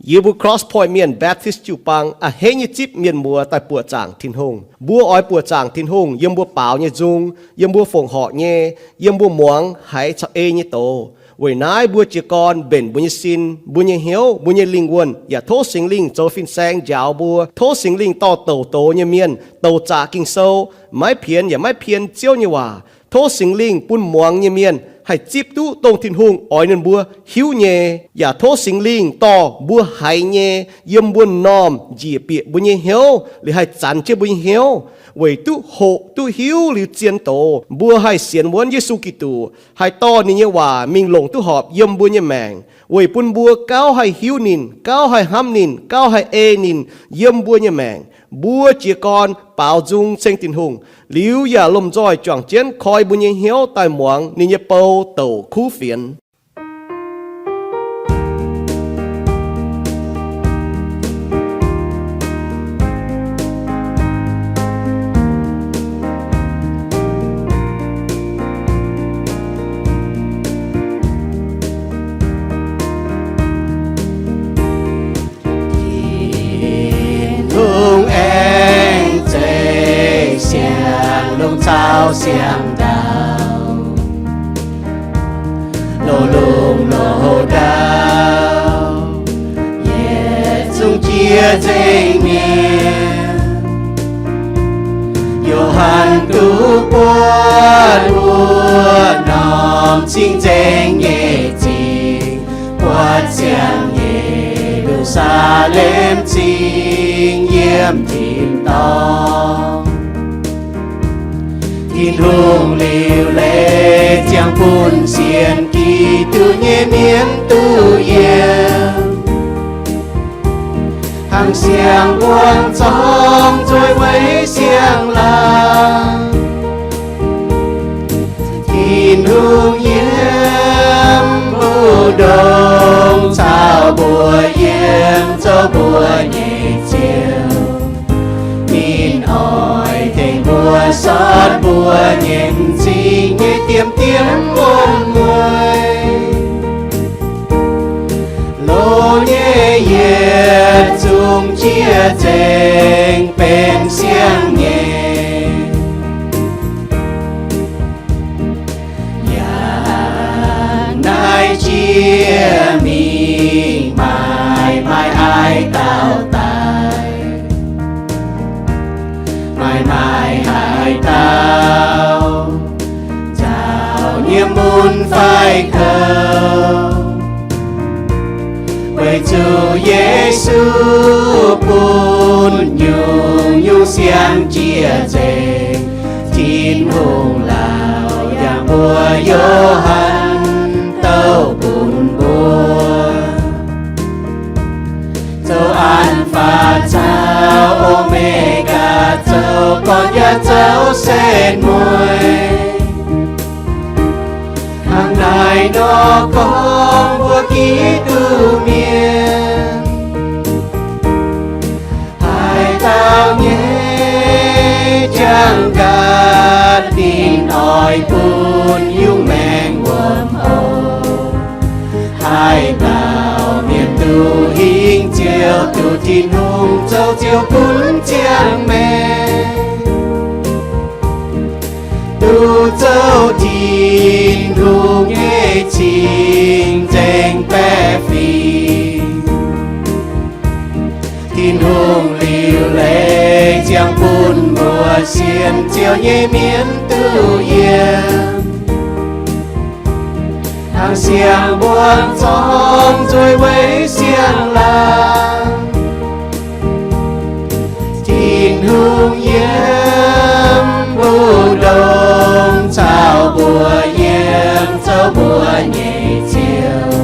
Yie mbuo Cross Point Mienh Baptist jiu-baang a'hneiv nyei zipv mienh muoz daaih buoqc zaangc Tin-Hungh. Mbuo oix buoqc zaangc Tin-Hungh yiem mbuo baaux nyei nzung, yiem mbuo fongc horc nyei, yiem mbuo muangx haiz caux ei nyei doz. Weic naaiv mbuo jiez gorn mbenc mbuo nyei sin, mbuo nyei hnyouv, mbuo nyei lingh wuonh, yaac tov Singx Lingh zoux fin-saeng njaaux mbuo. Tov Singx Lingh dorh douc doz nyei mienh, douc zaqc Ging-Sou, maiv pienx yaac maiv pien Ziouv nyei waac. Tov Singx Lingh bun muangx nyei mienh haih zipv duqv dongh Tin-Hungh oix ninh mbuo hiuv nyei, yaac tov Singx Lingh dorh mbuo haiz nyei yiem mbuo m'normh njiec bieqc mbuo nyei hnyouv, liuz haih zanx jienv mbuo nyei hnyouv, weic duqv hoqc duqv hiuv liuz zien doz, mbuo haih sienx wuonv Yesu Giduc, haih dorh ninh nyei waac mingh longc duqv horpc yiem mbuo nyei maengc, weic bun mbuo gauh haih hiuv ninh, gauh haih hnamv ninh, gauh haih ei ninh yiem mbuo nyei maengc. Mbuo jiez gorn baaux nzung ceng Tin-Hungh, liuz yaac lomh nzoih juangc jienv koi mbuo nyei hnyouv daaih muangx ninh nyei bou douc kuv fienx. Tin-Hungh aengx zeiz siang-lungh caux siang-ndau, loz-lungh loz-ndau yietc zungv jiex nzengc mi'aqv. Yo^han duqv buatc wuov norm cing-nzengc nyei zingh, buatc siang-Ye^lu^saa^lem Zingh yiem tin-dorngh. Tin-Hungh liuc leiz ziangh bun sienx Giduc nyei mienh duqv yiem, hnangv siang-mbuangz zorngv nzueic weic siang-laangc. Tin-Hungh yiem mbu'ndongx caux mbuo yiem, zoux mbuo nyei Ziouv. Ninh oix tengx mbuo sortv mbuo nyei m'zing nyei diemv-diemv wuom-mueiz. Loz nyei yietc zungv jiex nzengc benx siang nyei. Yangh naaiv jiex mingh maaih maaih haaix dauh daaih, maaih maaih haaix dauh nzaaux nyiemv mun fai kouv. Weic zuqc Yesu bun nyungc-nyungc siang jiex nzengc, Tin-Hungh laauc yangh mbuox Yo^han, douh bun mbuo zoux An^faa caux O^me^gaa, zoux gorn yaac zoux setv mueiz. Hnangv naaiv nor gorngv mbuo Giduc mienh, haaix dauh nyei jangx-nqaatv ninh oix bun yungh maengx wuom oc. Haaix dauh mienh duqv hingh Ziouv, duqv Tin-Hungh zoux Ziouv gunv ziangh maengc, duqv zoux Tin-Hungh nyei cing-nzengc baeqc fingx. Tin-Hungh liuc leiz ziangh bun mbuo sienx Ziouv nyei mienh duqv yiem, hnangv siang-mbuangz zorngv nzueic weic siang-laangc. Tin-Hungh yiem mbu'ndongx caux mbuo yiem, zoux mbuo nyei Ziouv.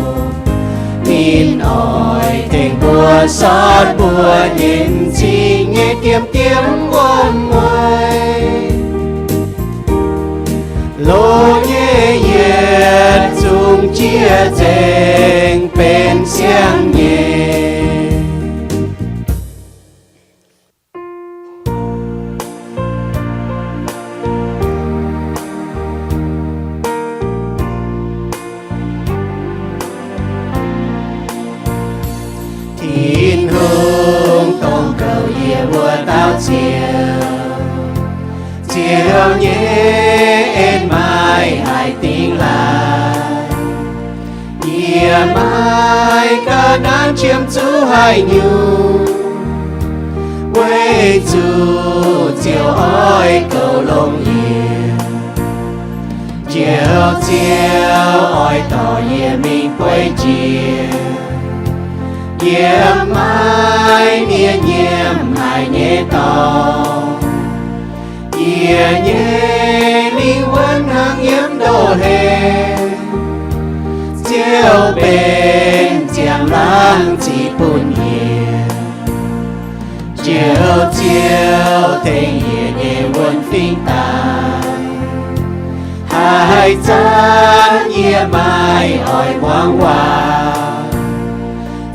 Ninh oix tengx mbuo sortv mbuo nyei m'zing nyei diemv-diemv wuom-mueiz. Loz nyei yietc zungv jiex nzengc benx siang nyei. Tin-Hungh dongh goux yie wuov dauh Ziouv. Ziouv nyei en maaih haaix dingh laaix? Yie maiv gaax naaiv qiemx zuqc haaix nyungc, weic zuqc Ziouv oix goux longx yie. Njoux Ziouv oix dorh yie mingh bueiv jiex. Yie maiv mienh nyiemc haic nyei dorngx. Yie nyei lingh wuonh hnangv yiem ndoh hlen. Ziouv benx ziangh laangz ziqc bun yie. Njoux Ziouv tengx yie nyei wuon-fingx daaih. Haaix zanc yie maiv oix muangx waac,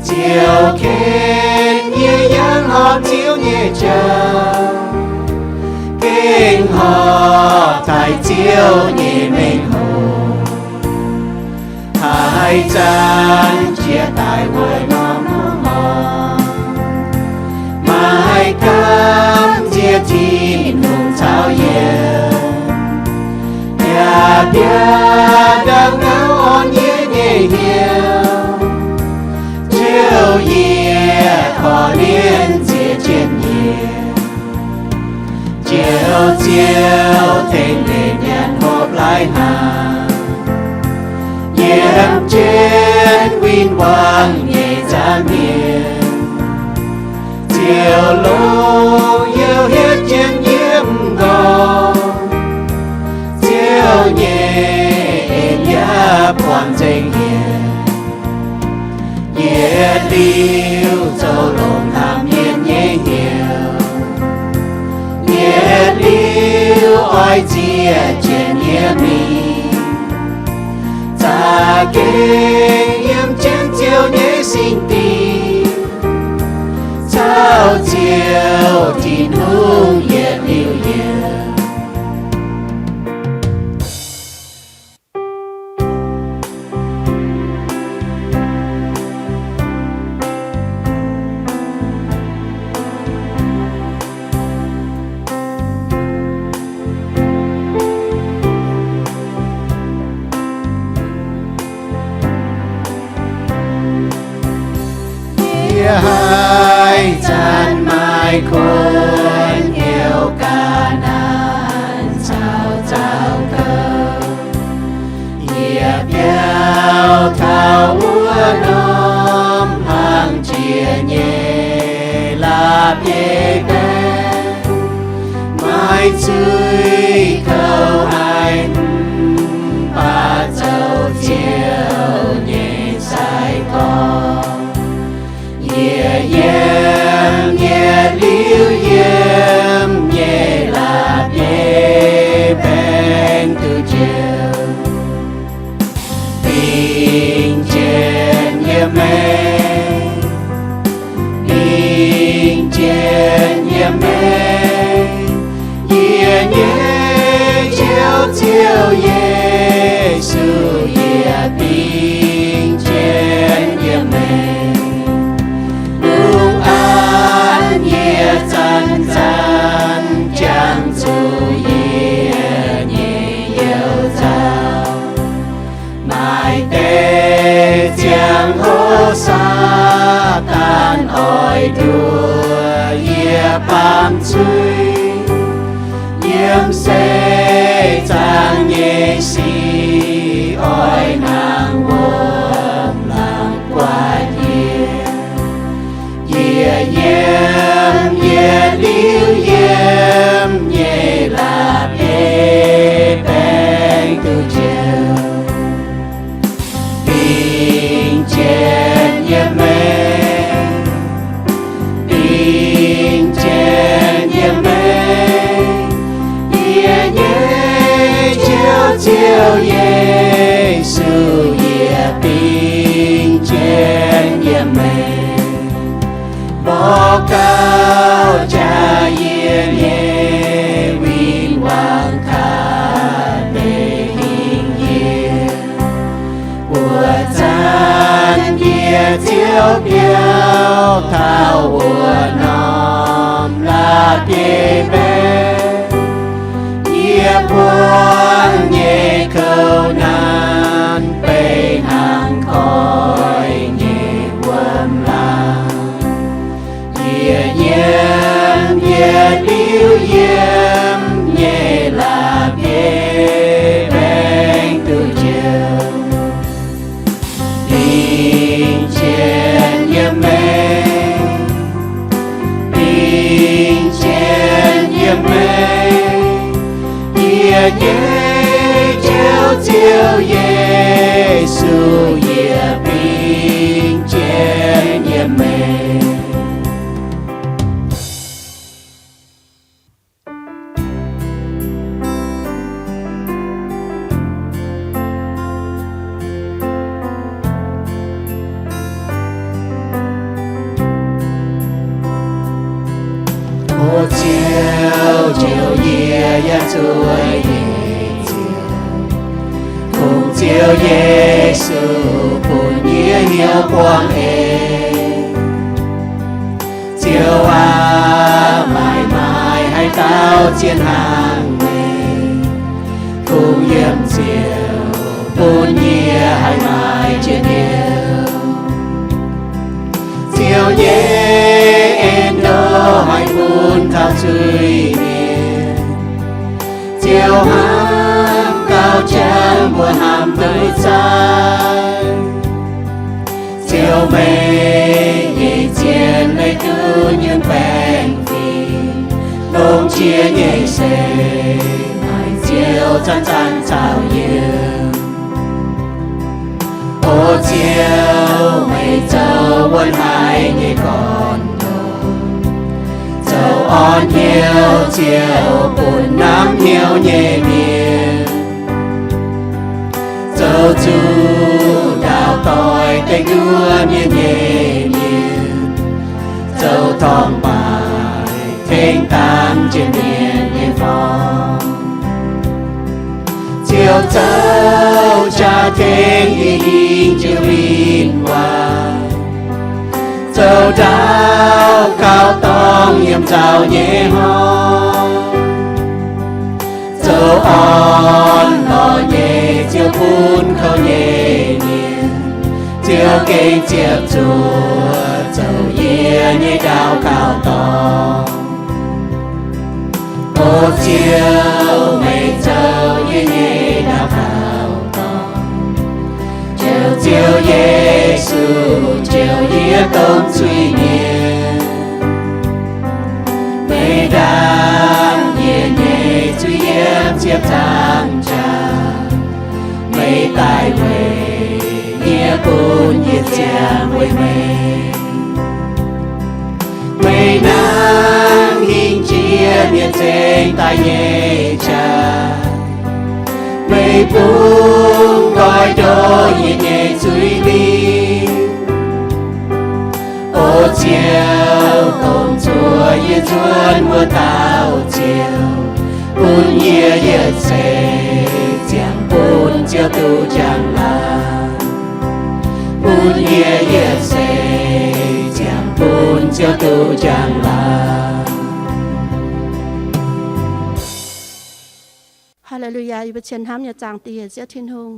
Ziouv ken yie yangh horpc Ziouv nyei jauv, gengh horpc taaih Ziouv nyei mengh hoc. Haaix zanc jiex daaih wuov norm hmuangv horngh, maiv gaamv nziex Tin-Hungh caux yie, yaac biaux ndau ngau orn yie nyei hnyouv. Ziouv, yie korv-lienh nziex jienv yie. Njoux Ziouv tengx ninh nyanc hopv lai hnaangx, yiem jienv win-wangv nyei nza'hmien. Ziouv longc youh hietv jienv yie m'nqorngv. Ziouv nyei en yaac buangh nzengc yie. Yietc liuz zoux longx hnamv mienh nyei hnyouv, yietc liuz oix nziex jienv yie mingh. Za'gengh yiem jienv Ziouv nyei singx dingh, caux Ziouv Tin-Hungh yietc liuz yiem. Yie haaix zanc maaih kuonx hnyouv ga'naaiv caux zaux gouv, yie biaux taux wuov norm hlang jiex nyei la'bieiv-baeng, maaih zuiz kouv haic, mv baac zoux Ziouv nyei sai-gorx. Yie yiem yietc liuz yiem nyei la'bieiv-baeng duqv njoux. Dingc jienv yiem meih, dingc jienv yiem meih, yie nyei Ziouv, Ziouv Yesu, yie dingc jienv yiem meih. Lungh aanx yie zanc-zanc jangx zuqc yie nyei you-nzauh. Naaiv deix ziangh hoc Saadaan oix nduoh yie baamz zuiz, yiem seix zaangc nyei sic oix nangc wuom-laangc guaatv yie. Yie yiem yietc liuz yiem nyei la'bieiv-baeng duqv njoux. Dingc jienv yiem meih, dingc jienv yiem meih, yie nyei Ziouv, Ziouv Yesu, yie dingc jienv yiem meih. Mborqv gauh jaax yie biauv biauv taux wuov norm la'bieiv-mbaengx, yie buangv nyei kouv nanv beiv hnangv koiv nyei wuom-laangc. Yie yiem yietc liuz yiem nyei la'bieiv-mbaengx duqv njoux. Dingc jienv yiem meih, dingc jienv yiem meih, yie nyei Ziouv, Ziouv Yesu, yie dingc jienv yiem meih. O Ziouv, Ziouv, yie yaac zuov nyei Ziouv, kungx Ziouv Yesu bun yie hnyouv buangv ei. Ziouv aac, maaih maaih haaix dauh zien hnangv meih, kungx yiem Ziouv bun yie haih maaih njien-youh. Ziouv nyei en-ndoqv haih bun taux zuiz-mienh. Ziouv hnamv gauh jangx mbuo hnamv duqv zaaiv. Ziouv, meih nyei zien leih duqv nyunc baengh fingx, longc jiex nyei seix maaih Ziouv zanc-zanc caux yiem. O Ziouv, meih zoux wuov hlaax nyei gorn-ndoqv, zoux orn hnyouv Ziouv bun hnamv hnyouv nyei mienh. Zoux zuqc ndaauv doic dengv nduov mienh nyei mienh, zoux torngv-baaix tengx dangx jienv mienh nyei forng. Ziouv zoux jaa-tengx i hingh jiu win-wangc, zoux ndaauv gauh dorngc yiem nzauh nyei hngorngv, zoux orn-lorqc nyei Ziouv bun kouv nyei mienh. Ziouv gengh ziepc zuoqc zoux yie nyei ndaauv gauh dorngc. O Ziouv, meih zoux yie nyei ndaauv gauh dorngc. Ziouv, Ziouv Yesu, njoux yie dongh zuiz-mienh. Meih ndaam yie nyei zuiz yiem ziepc nzaangc jaax. Meih daaih weic yie bun yie ziangh weic meih. Meih hnangv hingh jiex mienh nzengc daaih nyei jaax. Meih bungx nqoi ndoqv yie nyei zuiz-mingh. O Ziouv, dongh zuoqc yie nzuonx wuov dauh Ziouv, bun yie yietc seix ziangh bun Ziouv duqv njang-laangc. Bun yie yietc seix ziangh bun Ziouv duqv njang-laangc. Haa^le^lu^yaa, yie mbuo cien hnamv nyei Zaangc Diex, Ziouv Tin-Hungh.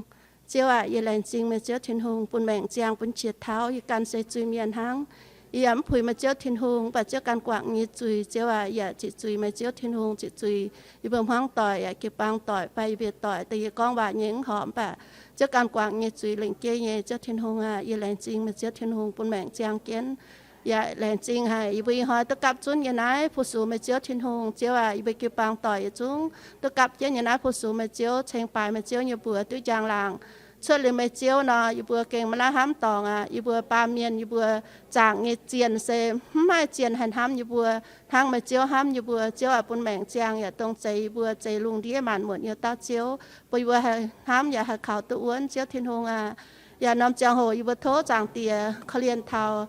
Ziouv aac, yie laengz zingh meih, Ziouv Tin-Hungh, bun maengc ziangh, bun qiex tauv. Yie ganh se zuiz-mienh hnangv. Yie yaac mv puix meih, Ziouv Tin-Hungh, mv baac Ziouv ganh guangc yie nyei zuiz. Ziouv aac, yie yaac ziqc zuiz meih, Ziouv Tin-Hungh, ziqc zuiz yie mbuo hmuangv doic, yaac jiu-baang doic, fai yie mbuo doic, dongh yie gorngv waac nyei mv horpc, mv baac Ziouv ganh guangc yie nyei zuiz, lengc jeiv nyei. Ziouv Tin-Hungh aac, yie laengz zingh meih, Ziouv Tin-Hungh, bun maengc ziangh jienv. Yaac laengz zingh haic yie mbuo ih hnoi duqv gapv zunv yiem naaiv fu-sux meih, Ziouv Tin-Hungh. Ziouv aac, yie mbuo jiu-baang doic yietc zungv duqv gapv jienv yiem naaiv fu-sux meih, Ziouv, ceng baaix meih, Ziouv, nyei mbuox duqv njang-laangc. Cuotv liuz meih, Ziouv, nor, yie mbuo gengh maiv maaih haaix hnamv dorngc aqv. Yie mbuo baamh mienh, yie mbuo zaangc nyei zienh se mv maaih zienh haih hnamv yie mbuo hnangv meih, Ziouv, hnamv yie mbuo. Ziouv aac, bun maengc ziangh yaac dongh zeix yie mbuo, zeix lungh ndiev maanc muotc nyei dauh Ziouv, bun yie mbuo haih hnamv yaac haih kaux duqv wuonv, Ziouv Tin-Hungh aac. Yaac norm ziangh hoc yie mbuo tov Zaangc Diex korv-lienh taux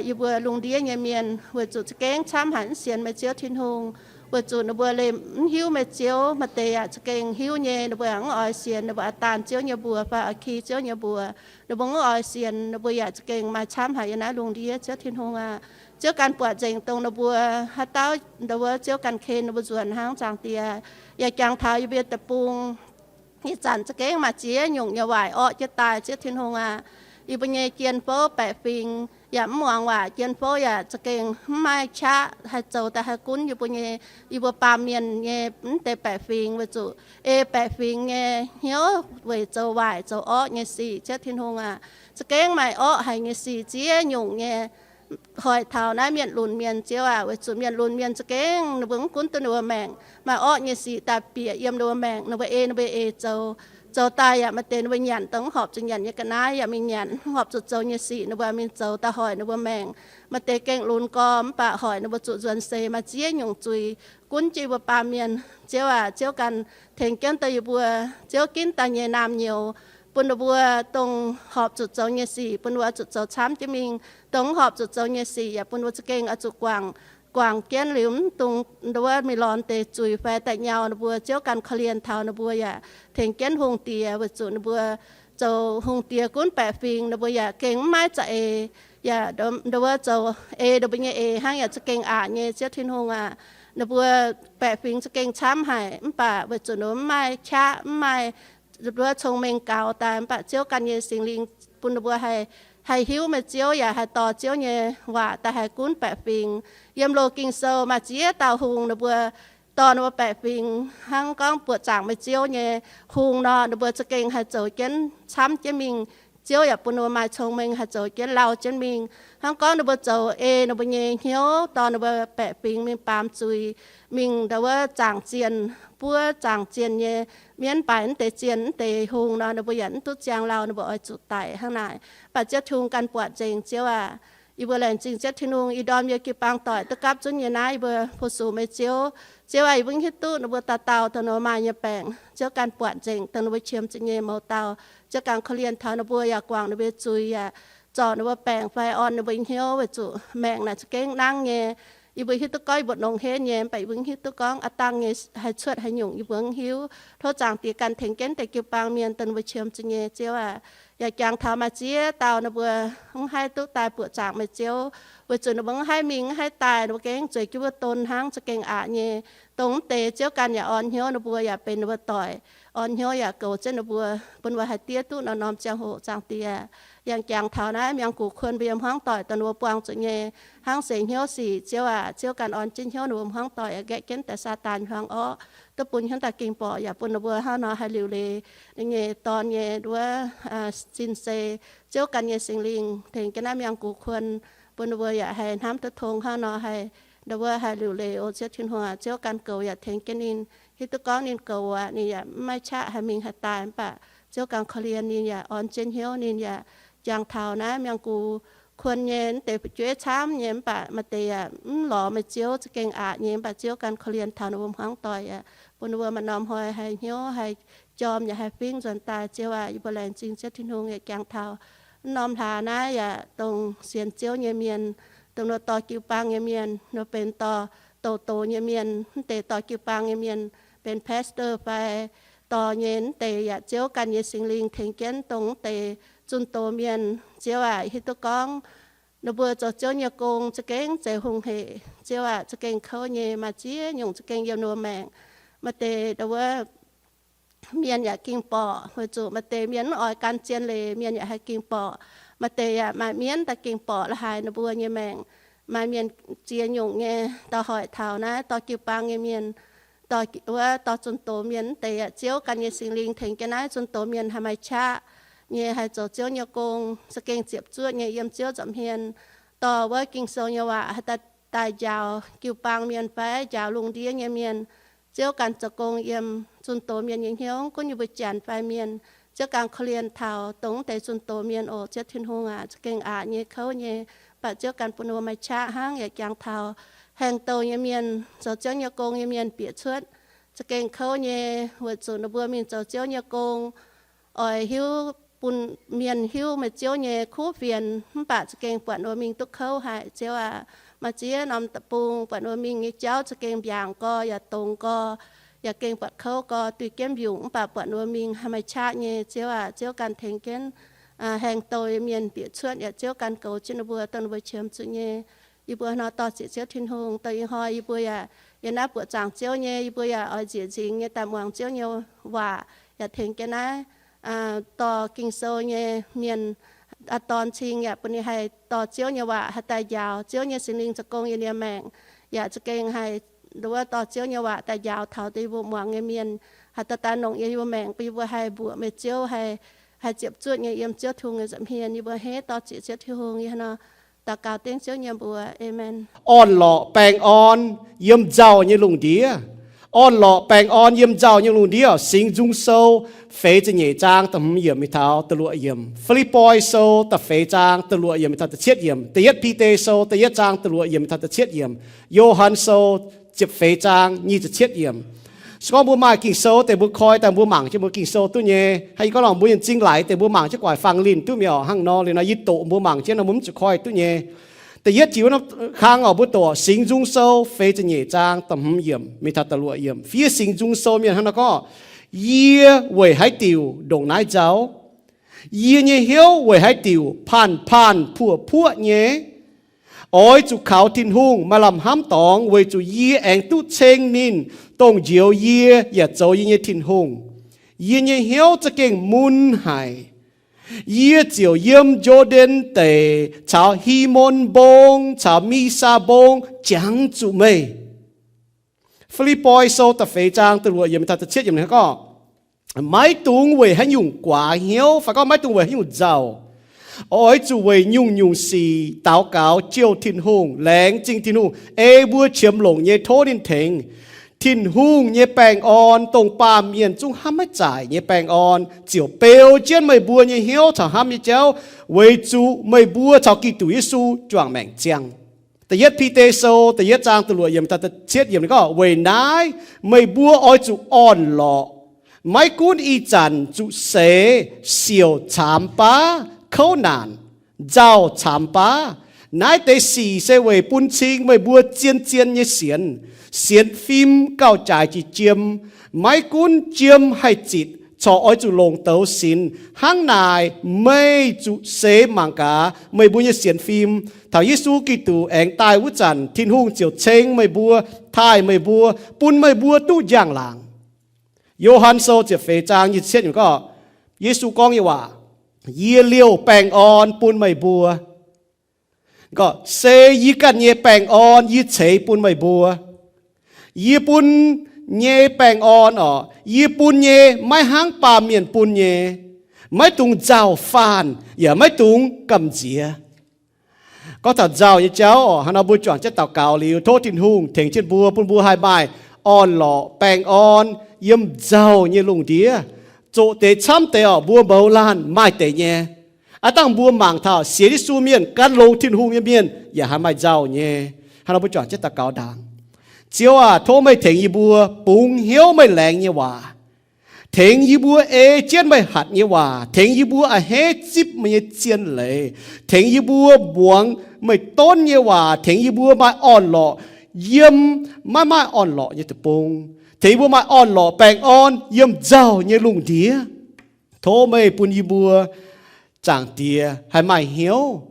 yie mbuo lungh ndiev nyei mienh, weic zuqc za'gengh camv haic mv sienx meih, Ziouv Tin-Hungh. weic zuqc ninh mbuo liemh mv hiuv meih Ziouv. Maaih deix yaac za'gengh hiuv nyei, ninh mbuo yaac mv oix sienx ninh mbuo a'daan ziouv nyei mbuox fai a'ki ziouv nyei mbuox. Ninh mbuo mv oix sienx, ninh mbuo yaac za'gengh maaih camv haic yiem naaiv lungh ndiev, Ziouv Tin-Hungh aac. Ziouv ganh buatc nzengc dongh ninh mbuo haaix dauh, ndau wuov Ziouv ganh ken ninh mbuo nzuonx hnangv, Zaangc Diex. Yaac jangx taux yie mbuo deic-bung ih zanc za'gengh maaih ziex nyungc nyei waaic orqv jienv daaih, Ziouv Tin-Hungh aac. Yie mbuo nyei jien-fouv baeqc fingx yaac mv muangx waac, jien-fouv yaac za'gengh mv maaih qaqv haih zoux daaih haih gunv yie mbuo nyei, yie mbuo baamh mienh nyei mv deix baeqc fingx, weic zuqc ei baeqc fingx nyei hnyouv weic zoux waaic zoux orqv nyei sic, Ziouv Tin-Hungh aac. Za'gengh maaih orqv haic nyei sic ziex nyungc nyei hoic taux naaiv mienh lunx mienh, Ziouv aac, weic zuqc mienh lunx mienh za'gengh ninh mbuo mv gunv duqv ninh mbuo maengc, maaih orqv nyei sic daaih bieqc yiem ninh mbuo maengc, ninh mbuo ei ninh mbuo eix zoux, zoux daaih yaac maaih deix ninh mbuo nyanc dongh mv horpc zuqc nyanc nyei ga'naaiv yaac mingh nyanc, mv horpc zuqc zoux nyei sic ninh mbuo mingh zoux daaih hoic ninh mbuo maengc. Maaih deix gengh lunx gorx mv baac hoic ninh mbuo zuqc nzuonx seix, maaih ziex nyungc zuiz gunv jienv yie mbuo baamh mienh, Ziouv aac. Ziouv ganh tengx jienv daaih yie mbuo, Ziouv ginv daaih nyei naamh nyouz bun ninh mbuo dongh horpc zuqc zoux nyei sic bun ninh mbuo zuqc zoux camv jienv mingh, dongh mv horpc zuqc zoux nyei sic yaac bun ninh mbuo za'gengh oix zuqc guangc, guangc jienv liuz mv dungx ndau wuov mingh lorz deix zuiz fai daaih nyau ninh mbuo. Ziouv ganh korv-lienh taux ninh mbuo yaac tengx jienv hungh diex, weic zuqc ninh mbuo zoux hungh diex gunv baeqc fingx ninh mbuo yaac gengh mv maaih za'eix, yaac ndau wuov zoux ei ninh mbuo nyei eix hnangv yaac za'gengh aqc nyei, Ziouv Tin-Hungh aac. Ninh mbuo baeqc fingx za'gengh camv haic mv baac weic zuqc ninh mbuo mv maaih qaqv, mv maaih ndau wuov cong-mengh gaux daaih, mv baac Ziouv ganh nyei Singx Lingh bun ninh mbuo haih, haih hiuv meih Ziouv yaac haih dorh Ziouv nyei waac daaih haih gunv baeqc fingx. Yiem loz Ging-Sou maaih ziex dauh hungh ninh mbuo dorh ninh mbuo baeqc fingx hnangv gorngv buoqc zaangc meih Ziouv nyei hungh nor, ninh mbuo za'gengh haih zoux jienv camv jienv mingh. Ziouv yaac bun ninh mbuo maaih cong-mengh haih zoux jienv lauh jienv mingh. Hnangv gorngv ninh mbuo zoux ei ninh mbuo nyei hnyouv dorh ninh mbuo baeqc fingx mingh baamz zuiz, mingh ndau wuov zaangc zienh, buov zaangc zienh nyei mienv, baaix mv deix zienh mv deix hungh nor, ninh mbuo yaac mv duqv ziangh lauh, ninh mbuo oix zuqc daic hnangv naaic. Mv baac Ziouv Tin-Hungh ganh buatc nzengc, Ziouv aac. Yie mbuo laengz zingh Ziouv Tin-Hungh, ih ndorm yie jiu-baang doic duqv gapv zunv nyei naaiv, yie mbuo fu-sux meih Ziouv. Ziouv aac, yie mbuo mv hiuv duqv ninh mbuo dauh dauh dongh ninh mbuo maaih nyei baengc. Ziouv ganh buatc nzengc dongh ninh mbuo qiemx zuqc nyei mouz dauh. Ziouv ganh korv-lienh taux ninh mbuo yaac guangc ninh mbuo nyei zuiz yaac zorc ninh mbuo baengc fai orn ninh mbuo hnyouv, weic zuqc maengc naaic za'gengh nangv nyei. Yie mbuo hiuv duqv gorngv yie mbuo nongx henv nyei, mv baac yie mbuo mv hiuv duqv gorngv aav dangh nyei haih cuotv haaix nyungc, yie mbuo mv hiuv. Tov Zaangc Diex ganh tengx jienv deix jiu-baang mienh dongh ninh mbuo qiemx zuqc nyei, Ziouv aac. Yaac jangx taux maaih ziex dauh ninh mbuo mv haih duqv daaih buoqc zaangc meih Ziouv, weic zuqc ninh mbuo mv haih mingh mv haih daaih, ninh mbuo gengh zueiz jienv wuov don hnangv, za'gengh aqc nyei. Dongh mv deix Ziouv ganh yaac orn hnyouv ninh mbuo yaac benx ninh mbuo doic, orn hnyouv yaac goux jienv ninh mbuo, bun ninh mbuo haih diev duqv norm-norm ziangh hoc, Zaangc Diex. Yaac jangx taux naaiv miangc gux kuon mbuo yiem hmuangv doic dongh ninh mbuo buangh zuqc nyei hnangv seix hnyouv sic, Ziouv aac. Ziouv ganh orn jienv hnyouv ninh mbuo hmuangv doic yaac nqaeqv jienv daaih Saadaan hmuangv orqv, duqv bun hnyouv daaih ging-borqc yaac bun ninh mbuo hnangv nor haih liuc leiz ninh nyei dorn nyei wuov sin-sei. Ziouv ganh nyei Singx Lingh tengx jienv naaiv miangh gux kuon, bun ninh mbuo yaac haih hnamv duqv tong hnangv nor haih, ndau wuov haih liuc leiz oc Ziouv Tin-Hungh. Ziouv ganh goux yaac tengx jienv ninh, hiuv duqv gorngv ninh goux aqv, ninh yaac mv maaih qaqv haih mingh haih daaih, mv baac Ziouv ganh korv-lienh ninh yaac orn jienv hnyouv. Ninh yaac jangx taux naaiv miangh gux kuon nyei mv deix fu'jueiv camv nyei, mv baac maaih deix yaac mv lorz meih Ziouv, za'gengh aqc nyei, mv baac Ziouv ganh korv-lienh taux ninh mbuo hmuangv doic aqv, bun ninh mbuo maaih norm hnoi haih hnyouv, haih jorm yaac haih fingv nzuonx daaih. Ziouv aac, yie mbuo laengz zingh Ziouv Tin-Hungh. Yaac jangx taux norm hlaax naaiv yaac dongh sienx Ziouv nyei mienh, dongh nor dorh jiu-baang nyei mienh, nor benx dorh douz-douz nyei mienh, mv deix dorh jiu-baang nyei mienh benx pastor fai dorh nyei mv deix yaac Ziouv ganh nyei Singx Lingh tengx jienv dongh mv deix zunh doz mienh. Ziouv aac, hiuv duqv gorngv ninh mbuo zoux Ziouv nyei gong za'gengh zeiz hungh hec. Ziouv aac, za'gengh kouv nyei, maaih ziex nyungc za'gengh yiem ninh mbuo maengc. Maaih deix ndau wuov mienh yaac ging-borqc, weic zuqc maaih deix mienh mv oix gan zien leiz, mienh yaac haih ging-borqc. Maaih deix yaac maaih mienv daaih ging-borqc la'haaix ninh mbuo nyei maengc. Maaih mienh ziex nyungc nyei. Da'hoic taux naaiv dorh jiu-baang nyei mienh, dorh wuov dorh zunh doz mienh mv deix yaac Ziouv ganh nyei Singx Lingh tengx jienv naaiv zunh doz mienh haih maaih qaqv nyei haih zoux Ziouv nyei gong za'gengh ziepc zuoqv nyei yiem Ziouv nza'hmien. Dorh wuov Ging-Sou nyei waac haih daaih, daaih njaaux jiu-baang mienh fai njaaux lungh ndiev nyei mienh. Ziouv ganh zoux gong yiem zunh doz mienh nyei hnyouv, gunv yie mbuo janx fai mienh. Ziouv ganh korv-lienh taux dongh mv deix zunh doz mienh oc. Ziouv Tin-Hungh aac, za'gengh aqc nyei, kouv nyei, mv baac Ziouv ganh bun ninh mbuo maaih qaqv hnangv. Yaac jangx taux haengh douh nyei mienh, zoux Ziouv nyei gong nyei mienh bieqc cuotv, za'gengh kouv nyei, weic zuqc ninh mbuo mingh zoux Ziouv nyei gong, oix hiuv bun mienh hiuv meih Ziouv nyei kuv fienx, mv baac za'gengh buatc ninh mbuo mingh duqv kouv haic, Ziouv aac. Maaih ziex norm deic-bung buatc ninh mbuo mingh nyei jauv za'gengh mbiaangc gorx yaac dongz gorx, yaac gengh buatc kouv gorx, duih jienv mbiungc, mv baac buatc ninh mbuo mingh haih maaih qaqv nyei, Ziouv aac. Ziouv ganh tengx jienv haengh douh nyei mienh bieqc cuotv, yaac Ziouv ganh goux jienv ninh mbuo, dongh ninh mbuo qiemx zuqc nyei. Yie mbuo nor dorh ziec Ziouv Tin-Hungh, dongh ih hnoi yie mbuo yaac yiem naaiv buoqc zaangc Ziouv nyei, yie mbuo yaac oix nzieqc nzingx nyei daaih muangx Ziouv nyei waac, yaac tengx jienv naaiv dorh Ging-Sou nyei mienh, aa, dorn cing yaac bun ninh haih dorh Ziouv nyei waac haih daaih njaaux. Ziouv nyei Singx Lingh zoux gong yiem ninh maengc, yaac za'gengh haih nduov dorh Ziouv nyei waac daaih njaaux taux dongh yie mbuo muangx nyei mienh, haih daaih daaih nongc yiem yie mbuo maengc, bun yie mbuo haih mbuoqc meih Ziouv, haih, haih ziepc zuoqv nyei yiem Ziouv Tin-Hungh nyei nza'hmien. Yie mbuo hneiv dorh ziec Ziouv Tin-Hungh, yie hnangv nor daux gaux dengv Ziouv nyei mbuox. Aamen. Orn-lorqc baengh orn yiem nzauh nyei lungh ndiev. Orn-lorqc baengh orn yiem nzauh nyei lungh ndiev. Singx Nzung Sou feix ziepc nyeic zaang da'hmz yiemc mingh taux da'luoqc yiemc. Fi^lipv^poi Sou da'feix zaang da'luoqc yiemc mingh taux da'cietv yiemc. Da'yietv Bide Sou da'yietv zaang da'luoqc yiemc mingh taux da'cietv yiemc. Yo^han Sou ziepc feix zaang nyic ziepc cietv yiemc. Se gorngv mbuo maaih Ging-Sou deix mbuo koi daaih mbuo mangc jienv mbuo Ging-Sou duqv nyei. Hnangv yie gorngv nor, mbuo nyei m'zing laaix deix mbuo mangc jienv gu'nguaaic fangx linh duqv mi'aqv. Hnangv nor liuz nor yie doqc mbuo mangc jienv nor mbuo mv zuqc koi duqv nyei. Da'yietv jiu wuov norm kang oc, mbuo doqc Singx Nzung Sou feix ziepc nyeic zaang da'hmz yiemc mingh taux da'luoqc yiemc. Fiev Singx Nzung Sou mienh hnangv nor gorngv, Yie weic haaix diuc ndongc naaiv nzauh? Yie nyei hnyouv weic haaix diuc panh panh puoqv puoqv nyei? Oix zuqc kaux Tin-Hungh maaih lamh hnamv dorngx, weic zuqc yie aengx duqv ceng ninh, dongh njoux yie yaac zoux yie nyei Tin-Hungh. Yie nyei hnyouv za'gengh mun haic. Yie ziouc yiem Njo^ndaen Deic caux Himon Mbong caux Misaa Mbong jangx zuqc meih. Fi^lipv^poi Sou da'feix zaang da'luoqc yiemc taux da'cietv yiemc gorngv, Maiv dungx weic haaix nyungc guaax hnyouv, fai gorngv maiv dungx weic haaix nyungc nzauh. Oix zuqc weic nyungc-nyungc sic daux gaux jouh Tin-Hungh, laengz zingh Tin-Hungh, ei mbuo qiemx longc nyei tov ninh tengx. Tin-Hungh nyei baengh orn, dongh baamh mienh zungv hnamv maiv zaaic nyei baengh orn, ziouc beu jienv meih mbuo nyei hnyouv caux hnamv nyei jauv, weic zuqc meih mbuo caux Giduc Yesu juangc maengc ziangh. Da'yietv Bide Sou da'yietv zaang da'luoqc yiemc taux da'cietv yiemc ninh gorngv, Weic naaiv meih mbuo oix zuqc orn-lorqc, maiv gunv ih zanc zuqc seix siouc caamx baav, kouv naanc, nzauh caamx baav. Naaiv deix sic se weic bun cing meih mbuo zien-zien nyei sienx, sienx fim gauh jaaix jiex jiem. Maiv gunv jiem haih zitc, corc oix zuqc longc douz sinx. Hnangv naaic, meih zuqc seix mangc gaax meih mbuo nyei sienx fim taux Yesu Giduc aengx daaih wuov zanc, Tin-Hungh ziouc ceng meih mbuo, taaih meih mbuo, bun meih mbuo duqv njang-laangc. Yo^han Sou ziepc feix zaang nyic ziepc cietv gorngv, Yesu gorngv nyei waac, Yie liouh baengh orn bun meih mbuo. Gorngv, Se yie ganh nyei baengh orn yie ceix bun meih mbuo. Yie bun nyei baengh orn orqc, yie bun nyei maiv hnangv baamh mienh bun nyei. Maiv dungx nzauh faanh, yaac maiv dungx gamh nziex. Gorngv taux nzauh nyei jauv orqc, hnangv nor mbuo juangc jienv daux gaux liuz, tov Tin-Hungh tengx jienv mbuo, bun mbuo haih maaih orn-lorqc baengh orn yiem nzauh nyei lungh ndiev. Zoqc deix camv deix orqc, mbuo mouz laanh maaih deix nyei. Aav dangh mbuo mangc taux sienx Yesu mienh, gan longx Tin-Hungh nyei mienh yaac haih maaih nzauh nyei. Hnangv nor mbuo juangc jienv daux gaux ndaangc. Ziouv aac, tov meih tengx yie mbuo bungx hnyouv meih laengz nyei waac. Tengx yie mbuo ei jienv meih hatc nyei waac. Tengx yie mbuo a'hneiv zipv meih nyei zien leiz. Tengx yie mbuo muangx meih donv nyei waac. Tengx yie mbuo maaih orn-lorqc yiem maiv maaih orn-lorqc nyei deic-bung. Tengx yie mbuo maaih orn-lorqc baengh orn yiem nzauh nyei lungh ndiev. Tov meih bun yie mbuo, Zaangc Diex, haih maaih hnyouv,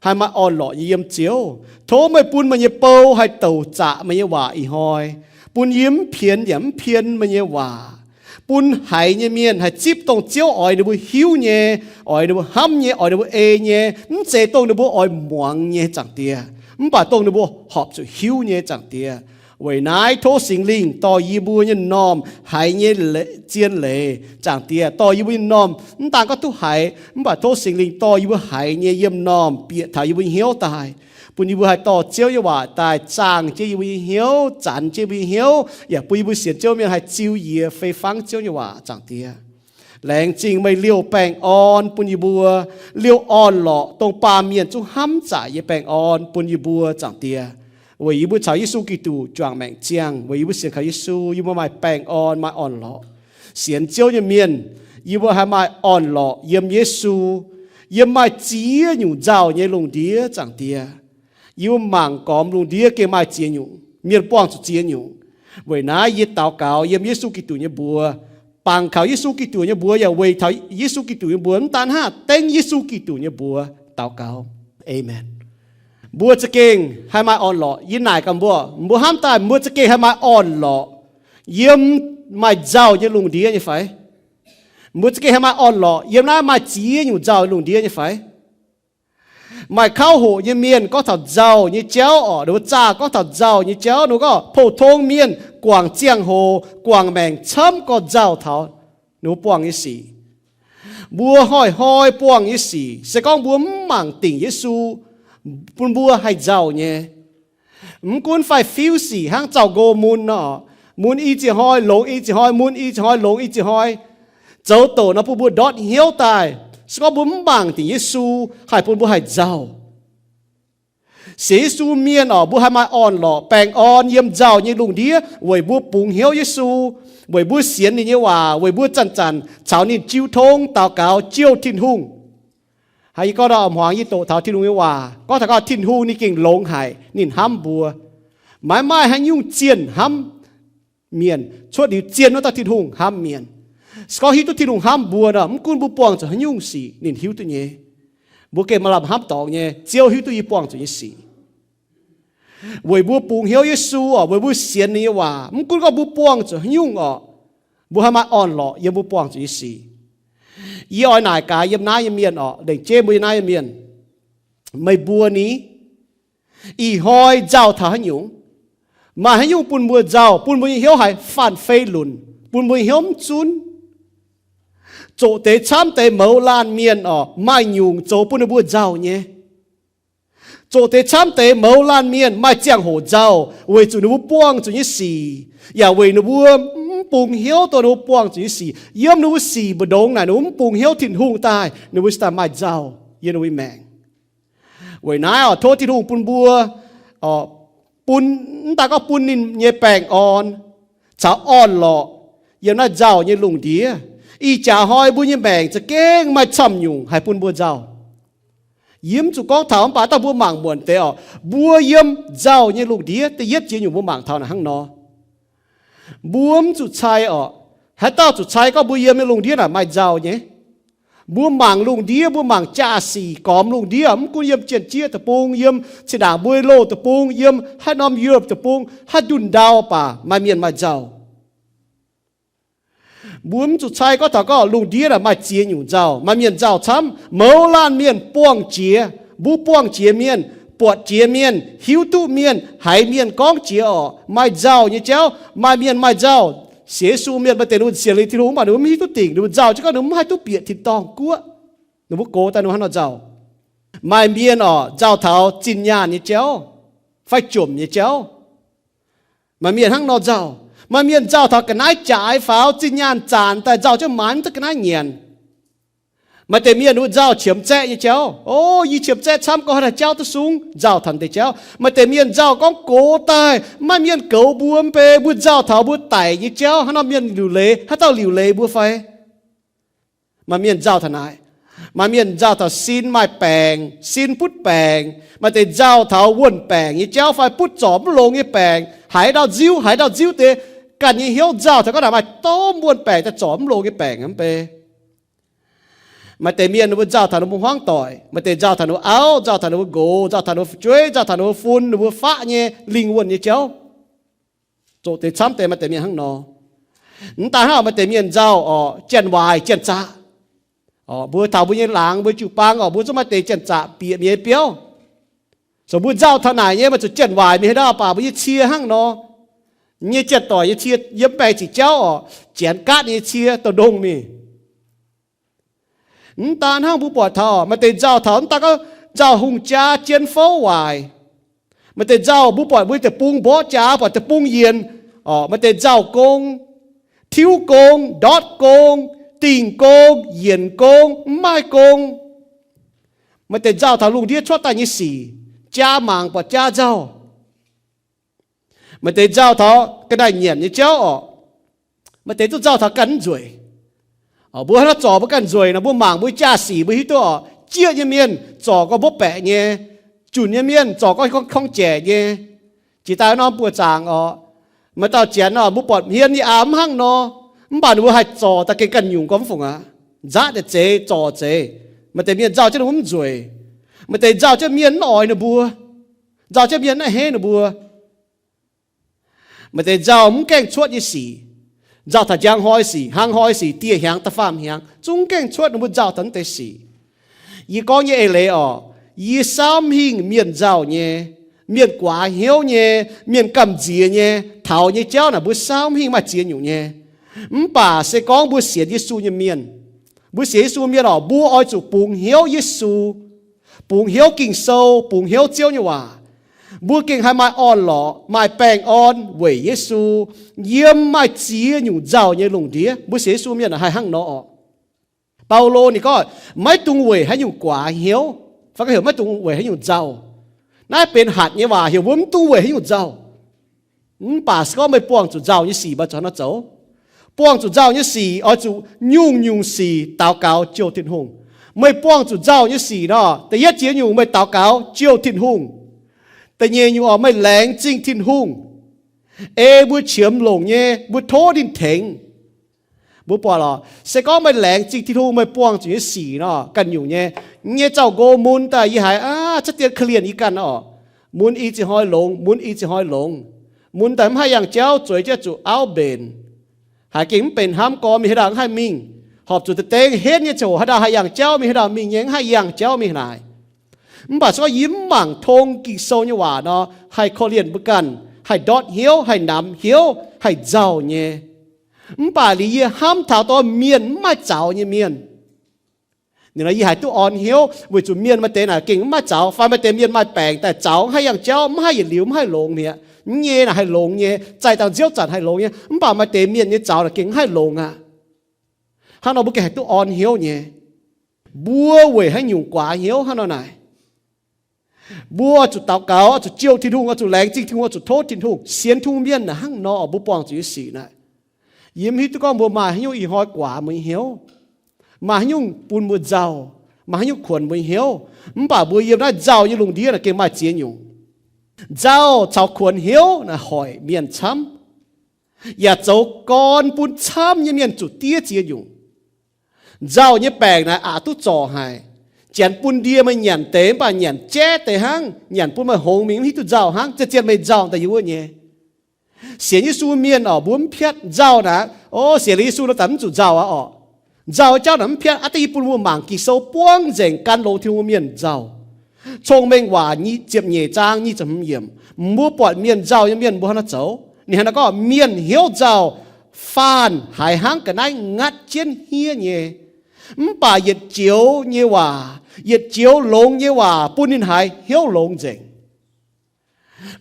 haih maaih orn-lorqc nyei yiem Ziouv. Tov meih bun meih nyei bou haih douc zaqc meih nyei waac ih hnoi, bun yie mv pienx yaac mv pien meih nyei waac. Bun haiz nyei mienh haih zipv dongh Ziouv oix ninh mbuo hiuv nyei, oix ninh mbuo hnamv nyei, oix ninh mbuo ei nyei, mv zeiz dongh ninh mbuo oix muangx nyei, Zaangc Diex, mv baac dongh ninh mbuo horpc zuqc hiuv nyei, Zaangc Diex. Weic naaiv tov Singx Lingh dorh yie mbuo nyei m'normh haiz nyei le-, zien leiz, Zaangc Diex, dorh yie mbuo nyei m'normh mv daan gorngv duqv haiz, mv baac tov Singx Lingh dorh yie mbuo haiz nyei yiem m'normh bieqc taux yie mbuo nyei hnyouv daaih, bun yie mbuo haih dorh Ziouv nyei waac daaih zaangh jienv yie mbuo nyei hnyouv, zanx jienv yie mbuo nyei hnyouv, yaac bun yie mbuo sienx Ziouv mienh haih ziux yie fei fangv Ziouv nyei waac, Zaangc Diex. Laengz zingh meih liouh baengh orn bun yie mbuo, liouh orn-lorqc dongh baamh mienh zungv hnamv zaqc nyei baengh orn bun yie mbuo, Zaangc Diex. Weic yie mbuo caux Yesu Giduc juangc maengc ziangh, weic yie mbuo sienx kaux Yesu, yie mbuo maaih baengh orn, maaih orn-lorqc. Sienx Ziouv nyei mienh, Yie mbuo haih maaih orn-lorqc yiem Yesu, yiem maaih ziex nyungc nzauh nyei lungh ndiev, Zaangc Diex. Yie mbuo mangc gormx lungh ndiev gengh maaih ziex nyungc, mienh buangh zuqc ziex nyungc. Weic naaiv yie daux gaux yiem Yesu Giduc nyei mbuox, bangc kaux Yesu Giduc nyei mbuox yaac weic taux Yesu Giduc nyei mbuox, mv daan hnangv, dengv Yesu Giduc nyei mbuox daux gaux. Aamen. Mbuo za'gengh haih maaih orn-lorqc. Yie naaic gaax mbuo, mbuo hnamv daaih mbuo za'gengh haih maaih orn-lorqc yiem maaih nzauh nyei lungh ndiev nyei fai? Mbuo za'gengh haih maaih orn-lorqc yiem naaiv maaih ziex nyungc nzauh lungh ndiev nyei fai? Maaih kauv hoqc nyei mienh gorngv taux nzauh nyei jauv orqc, ninh mbuo zaah gorngv taux nzauh nyei jauv, ninh mbuo gorngv pou-tong mienh guangc ziangh hoc, guangc maengc camv gorx nzauh taux ninh mbuo buangh nyei sic. Mbuo hnoi-hnoi buangh nyei sic, se gorngv mbuo mv mangc dingc Yesu, bun mbuo haih nzauh nyei. Mv gunv faix-fiuv sic hnangv zaux-nqo mun nor, mun i ziex hnoi, longx i ziex hnoi, mun i ziex hnoi, longx i ziex hnoi, zoux doqc nor bun mbuo ndortv hnyouv daaih. Se gorngv mbuo mv mangc dingc Yesu, haih bun mbuo haih nzauh. Sienx Yesu mienh orqc, mbuo haih maaih orn-lorqc baengh orn yiem nzauh nyei lungh ndiev weic mbuo bungx hnyouv Yesu, weic mbuo sienx ninh nyei waac, weic mbuo zanc-zanc caux ninh jiu tong daux gaux jouh Tin-Hungh. Hnangv yie gorngv nor, a'hmuangx yie doqc taux Tin-Hungh nyei waac gorngv taux gorngv Tin-Hungh ninh gengh longx haic, ninh hnamv mbuo. Maiv maaih haaix nyungc zienh hnamv mienh cuotv liuz zien wuov dauh Tin-Hungh hnamv mienh. Se gorngv hiuv duqv Tin-Hungh hnamv mbuo nor, mv gunv mbuo buangh zuqc haaix nyungc sic ninh hiuv duqv nyei. Mbuo gengh maaih lamh hnamv dorngx nyei, Ziouv hiuv duqv yie buangh zuqc nyei sic. Weic mbuo bungx hnyouv Yesu orqc, weic mbuo sienx ninh nyei waac, mv gunv gorngv mbuo buangh zuqc haaix nyungc orqc, mbuo haih maaih orn-lorqc yiem mbuo buangh zuqc nyei sic. Yie oix naaic gaax yiem naaiv nyei mienh orqc, lengc jeiv mbuo yiem naaiv nyei mienh, meih mbuo ni, ih hnoi nzauh taux haaix nyungc? Maaih haaix nyungc bun mbuo nzauh, bun mbuo nyei hnyouv haiz faanh fei lunc, bun mbuo nyei hnyouv mv zunv? Zoqc deix camv deix mouz laanh mienh orqc, maaih nyungc zoux bun ninh mbuo nzauh nyei. Zoqc deix camv deix mouz laanh mienh maaih ziangh hoc nzauh weic zuqc ninh mbuo buangh zuqc nyei sic, yaac weic ninh mbuo mv bungx hnyouv dongh ninh mbuo buangh zuqc nyei sic. Yiem ninh mbuo sic mbu'ndongx naaic ninh mbuo mv bungx hnyouv Tin-Hungh daaih, ninh mbuo cingx daaih maaih nzauh yiem ninh mbuo nyei maengc. Weic naaiv orqc, tov Tin-Hungh bun mbuo, bun, mv daan gorngv bun ninh nyei baengh orn caux orn-lorqc yiem naaiv nzauh nyei lungh ndiev. Ih jaax hnoi mbuo nyei maengc za'gengh maaih camv nyungc haih bun mbuo nzauh. Yie mv zuqc gorngv taux, mv baac dangh mbuo mangc muonc deix orqc, mbuo yiem nzauh nyei lungh ndiev da'yietv ziex nyungc mbuo mangc taux naaic hnangv nor. Mbuo mv zuqc cai orqc. Haaix dauh zuqc cai gorngv mbuo yiem nyei lungh ndiev naaic maaih nzauh nyei? Mbuo mangc lungh ndiev, mbuo mangc jaa-sic gormx lungh ndiev, mv gunv yiem Janx-Jieqv Deic-Bung, yiem zinh ndaangc mbuo loh deic-bung, yiem haaix norm Europe Deic-Bung, haaix ndunh ndau baac maaih mienh maaih nzauh. Mbuo mv zuqc cai gorngv taux gorngv lungh ndiev naaic maaih ziex nyungc nzauh, maaih mienh nzauh camv. Mouz laanh mienh buangh jiex, mbuo buangh jiex mienh, buatc jiex mienh, hiuv duqv mienh, haiz mienh gorngv jiex orqc, maaih nzauh nyei jauv. Maaih mienh maaih nzauh, sienx Yesu mienh maaih deix ninh mbuo sienx liuz Tin-Hungh mv baac ninh mbuo mv hiuv duqv dingc, ninh mbuo nzauh jienv gorngv ninh mbuo mv haih duqv bieqc tin-dorngh guoqv. Ninh mbuo gox daaih ninh mbuo hnangv nor nzauh. Maaih mienh orqc, nzauh taux zinh nyaanh nyei jauv fai jomc nyei jauv. Maaih mienh hnangv nor nzauh. Maaih mienh nzauh taux ga'naaiv jaaix faaux, zinh nyaanh zaanc daaih nzauh jienv maaiz mv duqv ga'naaiv nyanc. Maaih deix mienh ninh mbuo nzauh qiemx zaeqv nyei jauv. O, yie qiemx zaeqv camv gorngv haaix dauh jauv duqv sung, nzauh taux deix jauv. Maaih deix mienh nzauh gorngv gox daaih maiv maaih mienh goux mbuo mv bei, mbuo nzauh taux mbuo daic nyei jauv, haaix norm mienh liuc leiz, haaix dauh liuc leiz mbuo fai? Maaih mienh nzauh taux naaic. Maaih mienh nzauh taux sin maaih baengc, sin butv baengc. Maaih deix nzauh taux wuonh baengc nyei jauv fai butv zorc mv longx nyei baengc. Haiz ndau-nziuv, haiz ndau-nziuv deix ganh nyei hnyouv nzauh taux gorngv naaic maaih domh wuonh baengc daaih zorc mv longx nyei baengc mv bei. Maaih deix mienh ninh mbuo nzauh taux ninh mbuo hmuangv doic, maaih deix nzauh taux ninh mbuo auv, nzauh taux ninh mbuo nqox, nzauh taux ninh mbuo fu'jueiv, nzauh taux ninh mbuo fun, ninh mbuo faqv nyei lingh wuonh nyei jauv. Zoqc deix camv deix maaih deix mienh hnangv nor. Mv daan hnangv, maaih deix mienh nzauh orqc, janx-waaic janx-zaqc. Mbuo taux mbuo nyei laangz, mbuo jiu-baang orqc, mbuo zungv maaih deix janx-zaqc bieqc mienh nyei biauv. Zoux mbuo nzauh taux naaic nyei, maaih zuqc janx-waaic mienh haaix dauh baac mbuo nyei cie hnangv nor. Nyei janx-doic nyei cie yiem baengc ziqc jauv orqc, janx gaatv nyei cie douh ndongh mingh. Mv daan hnangv, mbuo buatc taux maaih deix nzauh taux mv daan gorngv nzauh hungh jaa jien fouv waaic. Maaih deix nzauh mbuo buatc mbuo deic-bung mborqv jaax, buatc deic-bung yienc. Maaih deix nzauh gong, tiuv gong, ndortv gong, dingh gong, yienc gong, mv maaih gong. Maaih deix nzauh taux lungh ndiev cuotv daaih nyei sic, jaa mangc buatc jaa nzauh. Maaih deix nzauh taux ga'naaiv nyanc nyei jauv orqc. Maaih deix duqv nzauh taux ganh mv nzueic. Mbuo hnangv naaiv zorc mbuo ganh nzueic nor, mbuo mangc mbuo jaa-sic mbuo hiuv duqv oc, jieqv nyei mienh zorc gorngv mbopv baeqc nyei, junc nyei mienh zorc gorngv hingv korngv jaic nyei. Jiex daaih norm buoz zaangc oc, maaih dauh janx oc, mbuo buatc hmien yie aa mv hnangv nor, mv baac ninh mbuo haih zorc daaih gengh ganh nyungc gorngv mv fungc aqv. Nzaqv deix zeiz, zorc zeiz. Maaih deix mienh nzauh jienv ninh mbuo mv nzueic. Maaih deix nzauh jienv mienh mv oix ninh mbuo, nzauh jienv mienh mv a'hneiv ninh mbuo. Maaih deix nzauh mv gaengh cuotv nyei sic, nzauh taux njang hnoi sic, hnangv hnoi sic, dieh hnyangx da'faam hnyangx, zungv mv gaengh cuotv ninh mbuo nzauh taux naaiv deix sic. Yie gorngv nyei eix leiz oc, yie saauv mv hingh mienh nzauh nyei, mienh guaax hnyouv nyei, mienh gamh nziex nyei, taux nyei jauv naaic mbuo saauv mv hingh, maaih ziex nyungc nyei. Mv baac se gorngv mbuo sienx Yesu nyei mienh, mbuo sienx Yesu mienh oc, mbuo oix zuqc bungx hnyouv Yesu, bungx hnyouv Ging-Sou, bungx hnyouv Ziouv nyei waac. Mbuo gengh haih maaih orn-lorqc, maaih baengh orn weic Yesu, yiem maaih ziex nyungc nzauh nyei lungh ndiev. Mbuo sienx Yesu mienh haih hnangv nor oc. Baulo ninh gorngv, maiv dungx weic haaix nyungc guaax hnyouv, fai gorngv heuc maiv dungx weic haaix nyungc nzauh. Naaiv benx hatc nyei waac, heuc mbuo mv dungx weic haaix nyungc nzauh. Mv baac se gorngv meih buangh zuqc nzauh nyei sic, meih zuqc hnangv naaiv zoux. Buangh zuqc nzauh nyei sic oix zuqc nyungc-nyungc sic daux gaux jouh Tin-Hungh. Meih buangh zuqc nzauh nyei sic nor, da'yietv jiex nyungc meih daux gaux jouh Tin-Hungh. Da'nyeic nyungc oc, meih laengz zingh Tin-Hungh, ei mbuo qiemx longc nyei, mbuo tov ninh tengx. Mbuo buatc lorqc, se gorngv meih laengz zingh Tin-Hungh, meih buangh zuqc nyei sic nor, ganh nyungc nyei. Nyei zaux-nqo mun daaih yie haiz aav, cuotv dien korv-lienh yie ganh oc. Mun i ziex hnoi longx, mun i ziex hnoi longx. Mun daaih mv haih yangh jauv, zueiz jienv zuqc auv mbenc. Haiz gengh mv benx hnamv gorn, mingh haaix ndau mv haih mingh. Horpc zuqc deix dengv henv nyei ziangh hoc haaix ndau haih yangh jauv mingh, haaix ndau mingh nyei mv haih yangh jauv mingh naaic. Mv baac se gorngv yie mv mangc tong Ging-Sou nyei waac nor, haih korv-lienh mbuo ganh, haih ndortv hnyouv, haih namx hnyouv, haih nzauh nyei. Mv baac liuz yie hnamv taux dorh mienh mv maaih zaux nyei mienh, ninh nor yie haiz duqv orn hnyouv, weic zuqc mienh maaih deix naaic gengh mv maaih zaux, fai maaih deix mienh maaih baengc daaih zaux mv haih yangh jauv, mv haih yietc liuz mv haih longx mi'aqv. Mv nyei naaic haih longx nyei, zaih dangh nziouv zanc haih longx nyei, mv baac maaih deix mienh nyei zaux naaic gengh mv haih longx aqv. Hnangv nor mbuo gengh haih duqv orn hnyouv nyei. Mbuo weic haaix nyungc guaax hnyouv hnangv nor naaic? Mbuo oix zuqc daux gaux, oix zuqc jouh Tin-Hungh, oix zuqc laengz zingh Tin-Hungh, oix zuqc tov Tin-Hungh. Sienx Tin-Hungh mienh naaic hnangv nor, mbuo buangh zuqc nyei sic naaic, yie mv hiuv duqv gorngv mbuo maaih haaix nyungc ih hnoi guaax mbuo nyei hnyouv, maaih haaix nyungc bun mbuo nzauh, maaih haaix nyungc kuonx mbuo nyei hnyouv. Mv baac mbuo yiem naaiv nzauh nyei lungh ndiev naaic gengh maaih ziex nyungc. Nzauh caux kuonx hnyouv naaic hoic mienh camv, yaac zoux gorn bun camv nyei mienh zuqc diev ziex nyungc. Nzauh nyei baengc naaic aqc duqv zorc haic. Janx bun ndie meih nyanc deix mv baac nyanc jaiv deix hnangv, nyanc bun meih hngongx mingh mv hiuv duqv nzauh hnangv, zien-zien meih nzauh daaih yiem wuov nyei. Sienx Yesu mienh oc, mbuo mv piatv nzauh naaic, o, sienx liuz Yesu nor daaih mv zuqc nzauh aqv oc. Nzauh jauv naaic mv piatv, aav deix yie bun mbuo mangc Ging-Sou buangv nzengc gan longx Tin-Hungh mienh nzauh. Cong-Mengh Waac ziepc nyeic zaang nyic ziepc hmz yiemc, mbuo buatc mienh nzauh nyei mienh mbuo hnangv naaiv zoux. Ninh hnangv naaiv gorngv, mienh hnyouv nzauh faanh haiz hnangv ga'naaiv ngatv jienv hniev nyei. Mv baac yietc joux nyei waac, yietc joux longx nyei waac bun ninh haiz hnyouv longx nzengc.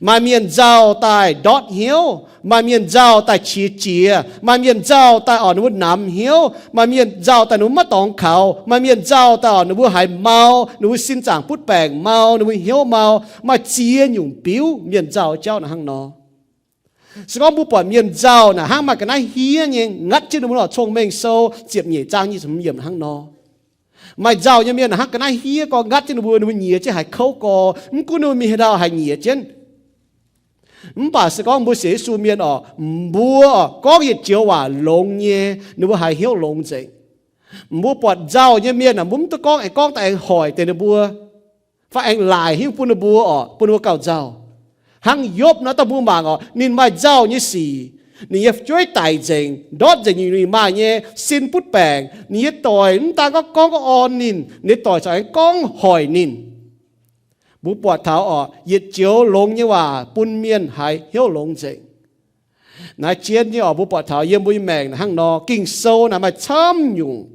Maaih mienh nzauh daaih ndortv hnyouv, maaih mienh nzauh daaih qiex jiez, maaih mienh nzauh daaih oc ninh mbuo namx hnyouv, maaih mienh nzauh daaih ninh mbuo maiv dorngx kaux, maaih mienh nzauh daaih oc ninh mbuo haiz mau, ninh mbuo sin zaangc butv baengc mau, ninh mbuo hnyouv mau, maaih ziex nyungc biuv mienh nzauh jauv naaic hnangv nor. Se gorngv mbuo buatc mienh nzauh naaic hnangv maaih ga'naaiv hniev nyei ngatv jienv ninh mbuo nor, Cong-Mengh Sou ziepc nyeic zaang nyic ziepc hmz yiemc hnangv nor. Maaih nzauh nyei mienh naaic hnangv ga'naaiv hniev gorngv ngatv jienv ninh mbuo, ninh mbuo nyiex jienv haiz kouv gorx, mv gunv ninh mbuo mingh haaix ndau haiz nyiex jienv. Mv baac se gorngv mbuo sienx Yesu mienh oc, mbuo oc gorngv yietc joux waac longx nyei, ninh mbuo haiz hnyouv longx nzengc. Mbuo buatc nzauh nyei mienh aah, mbuo mv duqv gorngv aengx gorngv daaih aengx hoic deix ninh mbuo, fai aengx laaic hnyouv bun ninh mbuo oc, bun ninh mbuo gauh nzauh. Hnangv Yopv nor, dongh mbuo mangc oc, ninh maaih nzauh nyei sic, ninh nyei fu'jueiv daic nzengc, ndortv nzengc nyungc ninh maaih nyei, sin butv baengc, ninh nyei doic mv daan gorngv gorngv orn ninh, ninh nyei doic corc aengx gorngv hoic ninh. Mbuo buatc taux oc, yietc joux longx nyei waac bun mienh haiz hnyouv longx nzengc. Naaiv zien nyei oc, mbuo buatc taux yiem mbuo nyei maengc naaic hnangv nor, Ging-Sou naaic maaih camv nyungc,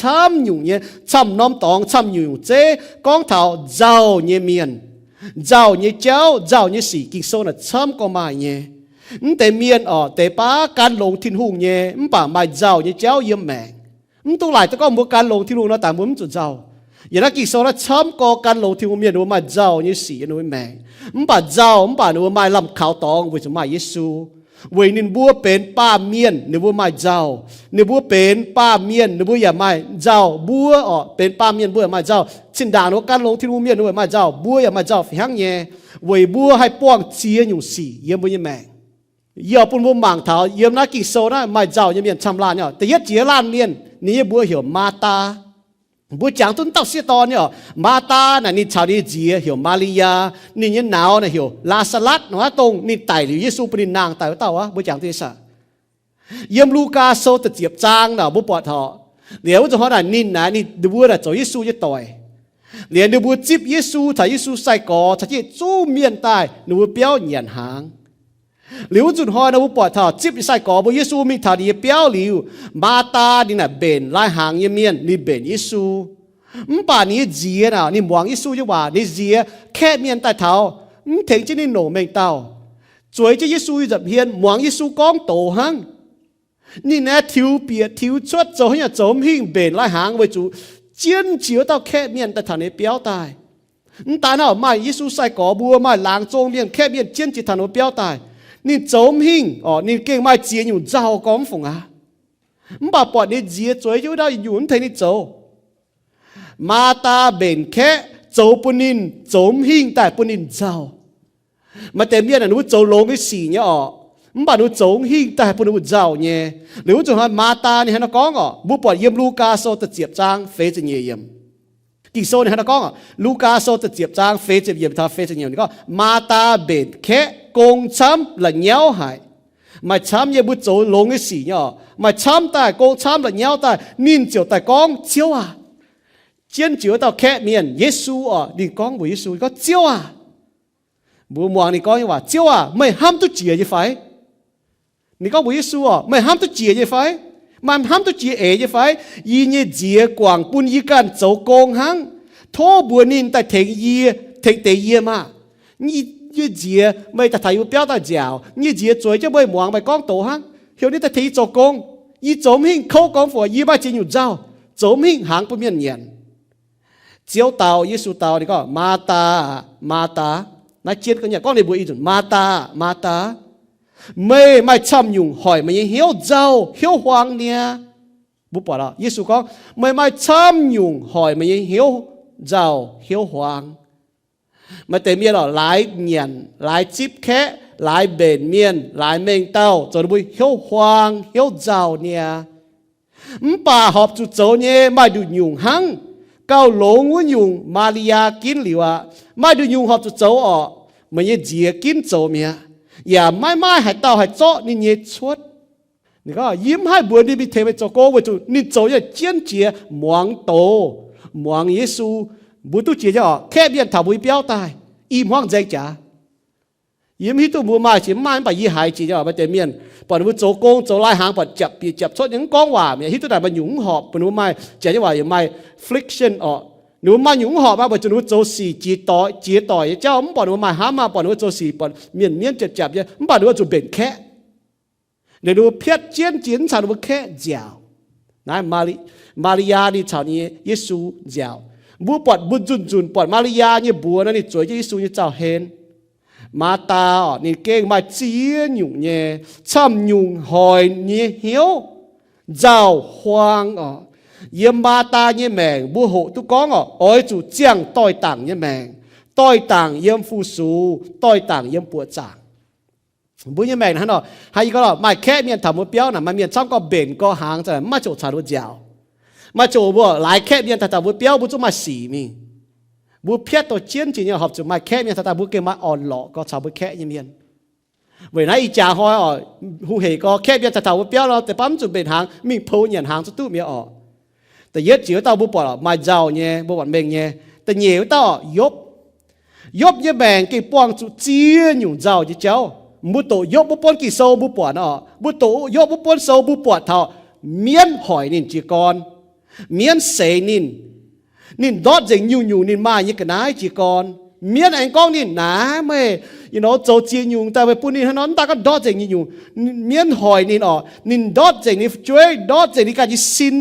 camv nyungc nyei, camv norm dorngx, camv nyungc zeiv gorngv taux nzauh nyei mienh, nzauh nyei jauv, nzauh nyei sic, Ging-Sou naaic camv gorngv maaih nyei. Mv deix mienh oc, deix baav gan longx Tin-Hungh nyei, mv baac maaih nzauh nyei jauv yiem maengc. Mv dungx laaic duqv gorngv mbuo gan longx Tin-Hungh nor, dangx mbuo mv zuqc nzauh. Yiem naaiv Ging-Sou naaiv camv gorx gan longx Tin-Hungh mienh ninh mbuo maaih nzauh nyei sic yiem ninh mbuo maengc. Mv baac nzauh, mv baac ninh mbuo maaih lamh kaux dorngx weic zuqc maaih Yesu. Weic ninh mbuo benx baamh mienh, ninh mbuo maaih nzauh. Ninh mbuo benx baamh mienh, ninh mbuo yaac maaih nzauh. Mbuo orqc, benx baamh mienh mbuo yaac maaih nzauh. Zinh ndaangc ninh mbuo gan longx Tin-Hungh mienh, ninh mbuo maaih nzauh, mbuo yaac maaih nzauh fih hnangv nyei. Weic mbuo haih buangh ziex nyungc sic yiem mbuo nyei maengc. Yie oix bun mbuo mangc taux yiem naaiv Ging-Sou naaiv maaih nzauh nyei mienh camv laanh nyei. Da'yietv jiex laanh mienh, ninh nyei mbuox heuc Maathaa. Mbuo jangx duqv dauh sieqv dorn nyei orqc. Maathaa naaic ninh caux ninh nyei nziex heuc Maa^li^yaa, ninh nyei nauz naaic heuc Laa^saa^latv, naaiv dongh ninh daic liuz Yesu bun ninh nangh daaih wuov dauh aqv. Mbuo jangx duqv nyei saah? Yiem Lugaa Sou da'ziepc zaang naaic mbuo buatc taux, liuz wuov nzunc hnoi naaic ninh naaic, ninh mbuo naaic zoux Yesu nyei doic. Liuz ninh mbuo zipv Yesu taux Yesu sai-gorx caux jienv yietc zungv mienh daaih ninh mbuo biauv nyanc hnaangx. Liuz wuov nzunc hnoi naaic mbuo buatc taux zipv sai-gorx mbuo Yesu mingh taux ninh nyei biauv liuz, Maathaa ninh naaic mbenc lai-hnaangx nyei mienh, ninh mbenc Yesu. Mv baac ninh nyei nziex naaic ninh muangx Yesu nyei waac, ninh nziex kaeqv mienh daaih taux, mv tengx jienv ninh longc mengh dauh, zueiz jienv Yesu nyei nza'hmien muangx Yesu gorngv doz hnangv. Ninh naaiv tiux bieqc tiux cuotv zoux haaix nyungc zoux mv hingh mbenc lai-hnaangx weic zuqc jienv jiex wuov dauh kaeqv mienh daaih taux ninh nyei biauv daaih. Mv daan naaic maaih Yesu sai-gorx mbuo, maaih laangz zong mienh, kaeqv mienh jienv jiex taux ninh nyei biauv daaih. Ninh zoux mv hingh orqc, ninh gengh maaih ziex nyungc nzauh gorngv mv fungc aqv. Mv baac buatc ninh nziex zueiz jienv wuov dauh nyungc mv tengx ninh zoux. Maathaa mbenc kaeqv zoux bun ninh zoux mv hingh daaih bun ninh nzauh. Maaih deix mienh naaic ninh mbuo zoux longx nyei sic nyei orqc, mv baac ninh mbuo zoux mv hingh daaih bun ninh mbuo nzauh nyei. Liuz wuov nzunc hnoi Maathaa ninh hnangv naaiv gorngv orqc, mbuo buatc yiem Lugaa Sou da'ziepc zaang feix ziepc nyeic yiemc. Ging-Sou ninh hnangv naaiv gorngv orqc, Lugaa Sou da'ziepc zaang feix ziepc yiemc taux feix ziepc nyeic yiemc ninh gorngv, Maathaa mbenc kaeqv gong camv la'nyauv haic. Maaih camv nyei mbuo zoux longx nyei sic nyei orqc, maaih camv daaih gong camv la'nyauv daaih, ninh ziouc daaih gorngv, Ziouv aah! Jienv jiex wuov dauh kaeqv mienh, Yesu orqc, ninh gorngv mbuox Yesu, ninh gorngv, Ziouv aah! Mbuo muangx ninh gorngv nyei waac, Ziouv aah! Meih hnamv duqv jiex nyei fai? Ninh gorngv mbuox Yesu orqc, Meih hnamv duqv jiex nyei fai? Meih hnamv duqv jiex eix nyei fai? Yie nyei nziex guangc bun yie ganh zoux gong hnangv. Tov mbuox ninh daaih tengx yie, tengx deix yie maah! Yie nyei nziex meih daaih taux yie mbuo biauv daaih nziaauc. Yie nyei nziex zueiz jienv meih muangx meih gorngv doz hnangv. Heuc ninh daaih tengx yie zoux gong. Yie zoux mv hingh kouv gorngv fai yie maaih ziex nyungc nzauh, zoux mv hingh hnaangx bun mienh nyanc. Ziouv dau, Yesu dau ninh gorngv, Maathaa aah, Maathaa. Naaiv jienv gorngv ninh mbuox ih nzunc, Maathaa aah, Maathaa, meih maaih camv nyungc hoic meih nyei hnyouv nzauh hiuv huaang niaa. Mbuo buatc Yesu gorngv, Meih maaih camv nyungc hoic meih nyei hnyouv nzauh hiuv huaang. Maaih deix mienh orqc, laaix nyanc, laaix zipv kaeqv, laaix mbenc mienh, laaix mengh dauh zoux ninh mbuo hiuv huaang hiuv nzauh niaa. Mv baac horpc zuqc zoux nyei maaih nduqc nyungc hnangv. Gauh longx wuov nyungc Maa^li^yaa ginv liuz aqv. Maaih nduqc nyungc horpc zuqc zoux orqc, meih nyei nziex ginv zoux mi'aqv. Yaac maiv maaih haaix dauh haih zorqv ninh nyei cuotv. Ninh gorngv, Yie mv haih mbuox ninh mingh tengx meih zoux gong weic zuqc ninh zoux nyei jienv jiex muangx doz, muangx Yesu. Mbuo duqv jiex nyei orqc, kaeqv mienh taux mbuo nyei biauv daaih, i hmuangv nzaeng jaax. Yie mv hiuv duqv mbuo maaih jiex mv maaih, mv baac yie haiz jiex nyei orqc, maaih deix mienh buatc ninh mbuo zoux gong zoux lai-hnaangx buatc japc bieqc japc cuotv nyei mv gorngv waac mi'aqv, hiuv duqv naaic maaih nyungc mv horpc bun ninh mbuo maaih jaax nyei waac heuc maaih friction orqc. Ninh mbuo maaih nyungc mv horpc maah, weic zuqc ninh mbuo zoux sic jiex doic, jiex doic nyei jauv mv buatc ninh mbuo maaih hnamv maah, buatc ninh mbuo zoux sic buatc mienh mienv japc japc nyei, mv baac ninh mbuo zuqc mbenc kaeqv. Ninh mbuo piatv jienv jiex mv caux ninh mbuo kaeqv nziaauc. Naaiv Maa^li^yaa ninh caux ninh nyei Yesu nziaauc. Mbuo buatc mbuo nzunc nzunc buatc Maa^li^yaa nyei mbuox nor ninh zueiz jienv Yesu nyei zaux-hlen. Maathaa orqc, ninh gengh maaih ziex nyungc nyei, camv nyungc hoic nyei hnyouv nzauh huaang orqc. Yiem Maathaa nyei maengc mbuo hoqc duqv gorngv orqc, oix zuqc ziangh doix-dangc nyei maengc, doix-dangc yiem fu-sux, doix-dangc yiem buoqc zaangc. Mbuo nyei maengc hnangv nor, haaix gorngv maaih kaeqv mienh taux mbuo biauv naaic, maaih mienh camv gorngv mbenc gorngv hnaangx, mv maaih ziouc caux mbuo nziaauc. Maaih ziouc mbuo laaix kaeqv mienh daaih taux mbuo biauv, mbuo zungv maaih sic mingh. Mbuo piatv douz jienv jiex nyei horpc zuqc maaih kaeqv mienh taux daaih mbuo gengh maaih orn-lorqc gorx caux mbuo kaeqv nyei mienh. Weic naaiv ih jaax hnoi orqc, hungh hec gorx kaeqv mienh taux taux mbuo biauv nor, deix baav mv zuqc mbenc hnaangx, mingh pou nyanc hnaangx zuqc duqv mi'aqv orqc. Da'yietv jiex wuov dauh mbuo buatc maaih nzauh nyei, mbuo buatc mengh nyei. Da'nyeic wuov dauh Yopv. Yopv nyei maengc gengh buangh zuqc ziex nyungc nzauh nyei jauv. Mbuo doqc Yopv wuov buonv Ging-Sou mbuo buatc orqc, mbuo doqc Yopv wuov buonv sou mbuo buatc taux mienv hoic ninh jiez gorn, mienv seix ninh, ninh ndortv nzengc nyungc-nyungc ninh maaih nyei ga'naaiv jiez gorn. Mienv aengx gorngv ninh, Naaiv meih, you know, zoux ziex nyungc daaih meih bun ninh hnangv nor, mv daaih gorngv ndortv nzengc nyungc-nyungc. Mienv hoic ninh orqc, ninh ndortv nzengc ninh fu'jueiv, ndortv nzengc ninh ganh nyei sin.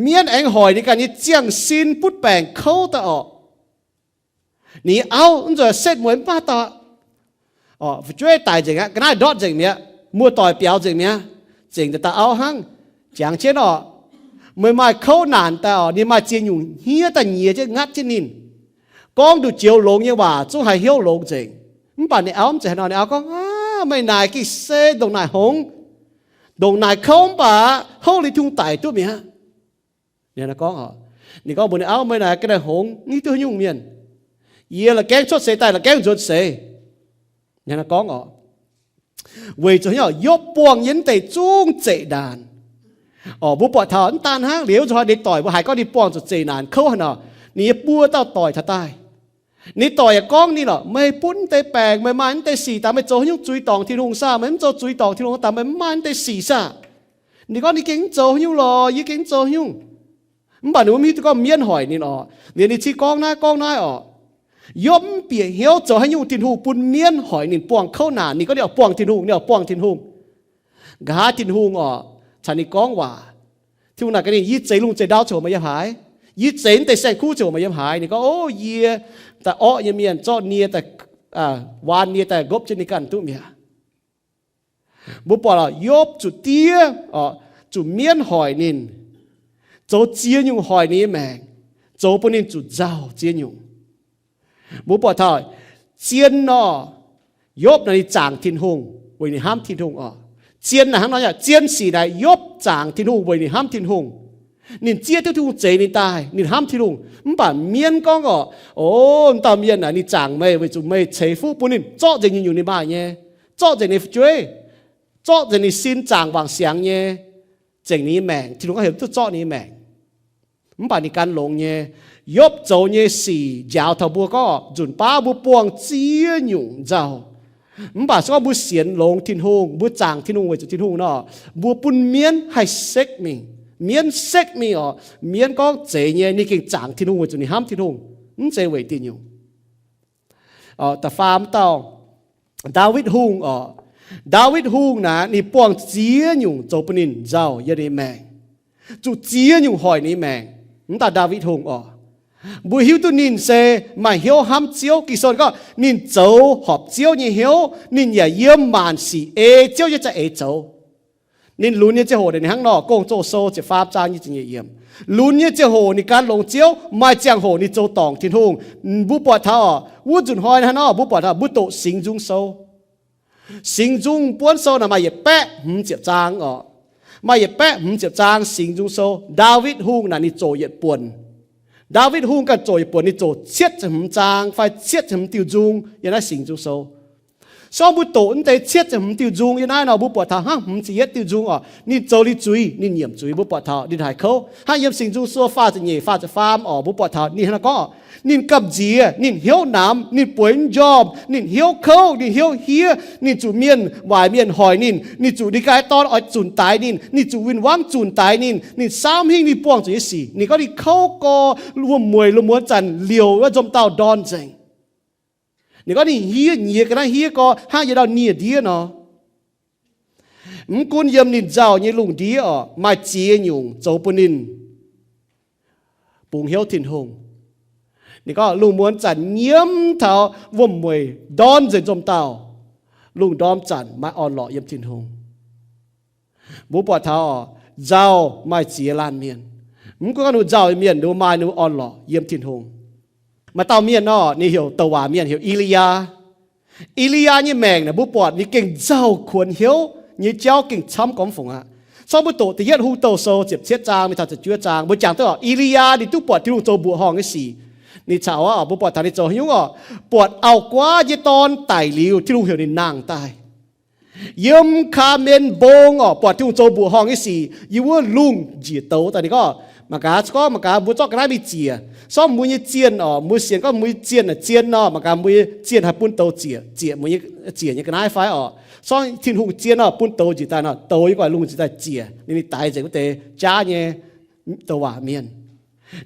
Mienv aengx hoic ninh ganh nyei ziangh sin butv baengc kouv daaih orqc. Ninh nyei auv, Mv nzuonx setv mueiz mv baac dauh. Fu'jueiv daic nzengc aqv, ga'naaiv ndortv nzengc mi'aqv, muoz-doic biaux nzengc mi'aqv, zengc daaih auv hnangv. Jangx jienv orqc, meih maaih kouv naanc daaih orqc, ninh maaih ziex nyungc hniev daaih nyiex jienv ngatv jienv ninh. Gorngv nduqc joux longx nyei waac zungv haih hnyouv longx nzengc. Mv baac ninh auv mv zeiz haaix nor, ninh auv gorngv, Aav, meih naaic gengh se ndongc naaic hngongx, ndongc naaic kouv mv baac houv liuz Tin-Hungh daic duqv mi'aqv. Ninh gorngv, ninh gorngv mbuox ninh auv, Meih naaic ga'naaiv hngongx, mv hiuv duqv haaix nyungc mienh. Yie la'gaengv cuotv seix daaih la'gaengv nzuonx seix. Ninh gorngv orqc, weic zuqc haaix nyungc, Yopv buangh nyei mv deix zungv zeqc naanc. Orqc, mbuo buatc taux mv daan hnangv liuz, zuqc hnoi ninh doic mbuo haiz gorngv ninh buangh zuqc zeqc naanc kouv haaix nor, ninh nyei buo dauh doic taux daaih. Ninh doic yaac gorngv ninh orqc, Meih butv mv deix baengc, meih maaih mv deix sic daaih, meih zoux haaix nyungc zuiz dorngc Tin-Hungh saah? Meih mv zoux zuiz dorngc Tin-Hungh daaih, meih mv maaih mv deix sic saah? Ninh gorngv ninh gengh mv zoux haaix nyungc lorqc, yie gengh mv zoux haaix nyungc. Mv baac ninh mbuo mv hiuv duqv gorngv mienv hoic ninh orqc. Liuz ninh cingx gorngv naaiv gorngv naaiv orqc, Yopv mv bieqc hnyouv zoux haaix nyungc Tin-Hungh bun mienv hoic ninh buangh kouv naanc. Ninh gorngv ninh oix buangh Tin-Hungh, ninh oix buangh Tin-Hungh. Nqa'haav Tin-Hungh orqc caux ninh gorngv waac. Tin-Hungh naaic gaax ninh, Yie zeix lungh zeix ndau ziouc maaih yiem haaix? Yie zeix mv deix saeng-kuv ziouc maaih yiem haaix? Ninh gorngv, O, yie daaih orqv nyei mienh zorqv nie daaih, waan nie daaih nqopv jienv ninh ganh duqv mi'aqv. Mbuo buatc lorqc, Yopv zuqc diev, zuqc mienv hoic ninh, zoux ziex nyungc hoic ninh nyei maengc, zoux bun ninh zuqc nzauh ziex nyungc. Mbuo buatc taux zien nor, Yopv naaic ninh zaangc Tin-Hungh weic ninh hnamv Tin-Hungh orqc. Zien naaic hnangv nor, zien sic naaic Yopv zaangc Tin-Hungh weic ninh hnamv Tin-Hungh. Ninh zieqv duqv Tin-Hungh zeix ninh daaih, ninh hnamv Tin-Hungh. Mv baac mienv gorngv orqc, O, dauh mienh naaic ninh zaangc meih weic zuqc meih ceix fuqv bun ninh zorqv nzengc nyungc-nyungc ninh maaih nyei, zorqv nzengc ninh fu'jueiv, zorqv nzengc ninh sin zaangc wangc siangx nyei, zengc ninh nyei maengc. Tin-Hungh gorngv heuc mv duqv zorqv ninh nyei maengc. Mv baac ninh gan longx nyei. Yopv zoux nyei sic njaaux taux mbuo gorngv nzunc baav mbuo buangh ziex nyungc nzauh. Mv baac se gorngv mbuo sienx longx Tin-Hungh, mbuo zaangc Tin-Hungh weic zuqc Tin-Hungh nor, mbuo bun mienv haih sekv mingh. Mienv sekv mingh orqc, mienv gorngv zeiz nyei, ninh gengh zaangc Tin-Hungh weic zuqc ninh hnamv Tin-Hungh, mv zeiz weic diuh nyungc. Da'faam dauh, Ndaawitv Hungh orqc. Ndaawitv Hungh naaic ninh buangh ziex nyungc zoux bun ninh nzauh yiem ninh maengc, zuqc ziex nyungc hoic ninh maengc. Mv dauh Ndaawitv Hungh orqc, mbuo hiuv duqv ninh se maaih hnyouv hnamv Ziouv. Ging-Sou gorngv ninh zoux horpc Ziouv nyei hnyouv, ninh yaac yiem maanc sic ei Ziouv nyei za'eix zoux. Ninh lunx nyei ziangh hoc ninh hnangv nor, Gong-Zoh Sou ziepc faam zaang nyic ziepc nyeic yiemc. Lunx nyei ziangh hoc ninh gan longx Ziouv, maaih ziangh hoc ninh zoux dorngc Tin-Hungh. Mbuo buatc taux orqc, wuov nzunc hnoi hnangv nor, mbuo buatc taux mbuo doqc Singx Nzung Sou. Singx Nzung Buonv Sou naaic maaih yietc baeqv hmz ziepc zaang orqc. Maaih yietc baeqv hmz ziepc zaang Singx Nzung Sou. Ndaawitv Hungh naaic ninh zoqc yietc buonc. Ndaawitv Hungh ganh zoqc yietc buonc, ninh zoqc cietv ziepc hmz zaang fai cietv ziepc hmz diuh nzung yiem naaiv Singx Nzung Sou. Se gorngv mbuo doqc mv deix cietv ziepc hmz diuh nzung yiem naaiv nor, mbuo buatc taux hnangv hmz ziepc yietv diuh nzung orqc, ninh zoux liuz zuiz, ninh nyiemc zuiz, mbuo buatc taux ninh haiz kouv. Hnangv yiem Singx Nzung Sou faah ziepc nyeic, faah ziepc faam orqc, mbuo buatc taux ninh hnangv naaiv gorngv, ninh gamh nziex, ninh hnyouv namx, ninh bueix mv njormh, ninh hnyouv kouv, ninh hnyouv hiev, ninh zuqc mienh waaic mienh hoic ninh, ninh zuqc ninh ganh dorn oix zunc daix ninh, ninh zuqc win-wangv zunc daix ninh, ninh saauv mv hingh ninh buangh zuqc nyei sic. Ninh gorngv ninh kouv gorx, wuom-mueic lungh muonz zanc liouc wuov nzomh dauh ndorn nzengc. Ninh gorngv ninh hniev nyiex ga'naaiv hniev gorx hnangv yietc dauh nie-ndiev nor. Mv gunv yiem ninh nzauh nyei lungh ndiev orqc, maaih ziex nyungc zoux bun ninh bungx hnyouv Tin-Hungh. Ninh gorngv lungh muonz zanc nyiemv taux wuom-mueic ndorn nzengc nzomh dauh, lungh ndorm zanc maaih orn-lorqc yiem Tin-Hungh. Mbuo buatc taux nzauh maaih ziex laanh mienh. Mv gunv gorngv ninh nzauh mienh, ninh maaih ninh orn-lorqc yiem Tin-Hungh. Maaih dauh mienh nor, ninh heuc douc waac mienh heuc E^li^yaa. E^li^yaa nyei maengc naaic mbuo buatc ninh gengh nzauh kuonx hnyouv nyei jauv gengh camv gormx fungc aqv. Se gorngv mbuo doqc Da'yietv Hungh Douh Sou ziepc cietv zaang mingh taux ziepc juov zaang, mbuo jangx duqv E^li^yaa ninh duqv buatc Tin-Hungh zoux mbuoqc horngh nyei sic. Ninh caux, mbuo buatc taux ninh zoux haaix nyungc orqc? Buatc auv-guaav nyei dorn daic liuz, Tin-Hungh heuc ninh nangh daaih. Yiem Kaa^men Mbong orqc, buatc Tin-Hungh zoux mbuoqc horngh nyei sic yiem wuov lungh njiec douz daaih. Ninh gorngv, mangc gaax, se gorngv mangc gaax mbuo zorqv ga'naaiv mingh ziec, se gorngv mbuo nyei zienh orqc, mbuo sienx gorngv mbuo nyei zienh naaic zien nor, mangc gaax mbuo nyei zienh haih bun douz ziec, ziec mbuo nyei, ziec nyei ga'naaiv fai orqc. Se gorngv Tin-Hungh zien nor, bun douz njiec daaih nor, douz yiem gu'nguaaic lungh njiec daaih ziec, ninh, ninh daix nzengc wuov deix jaav nyei douc waac mienh.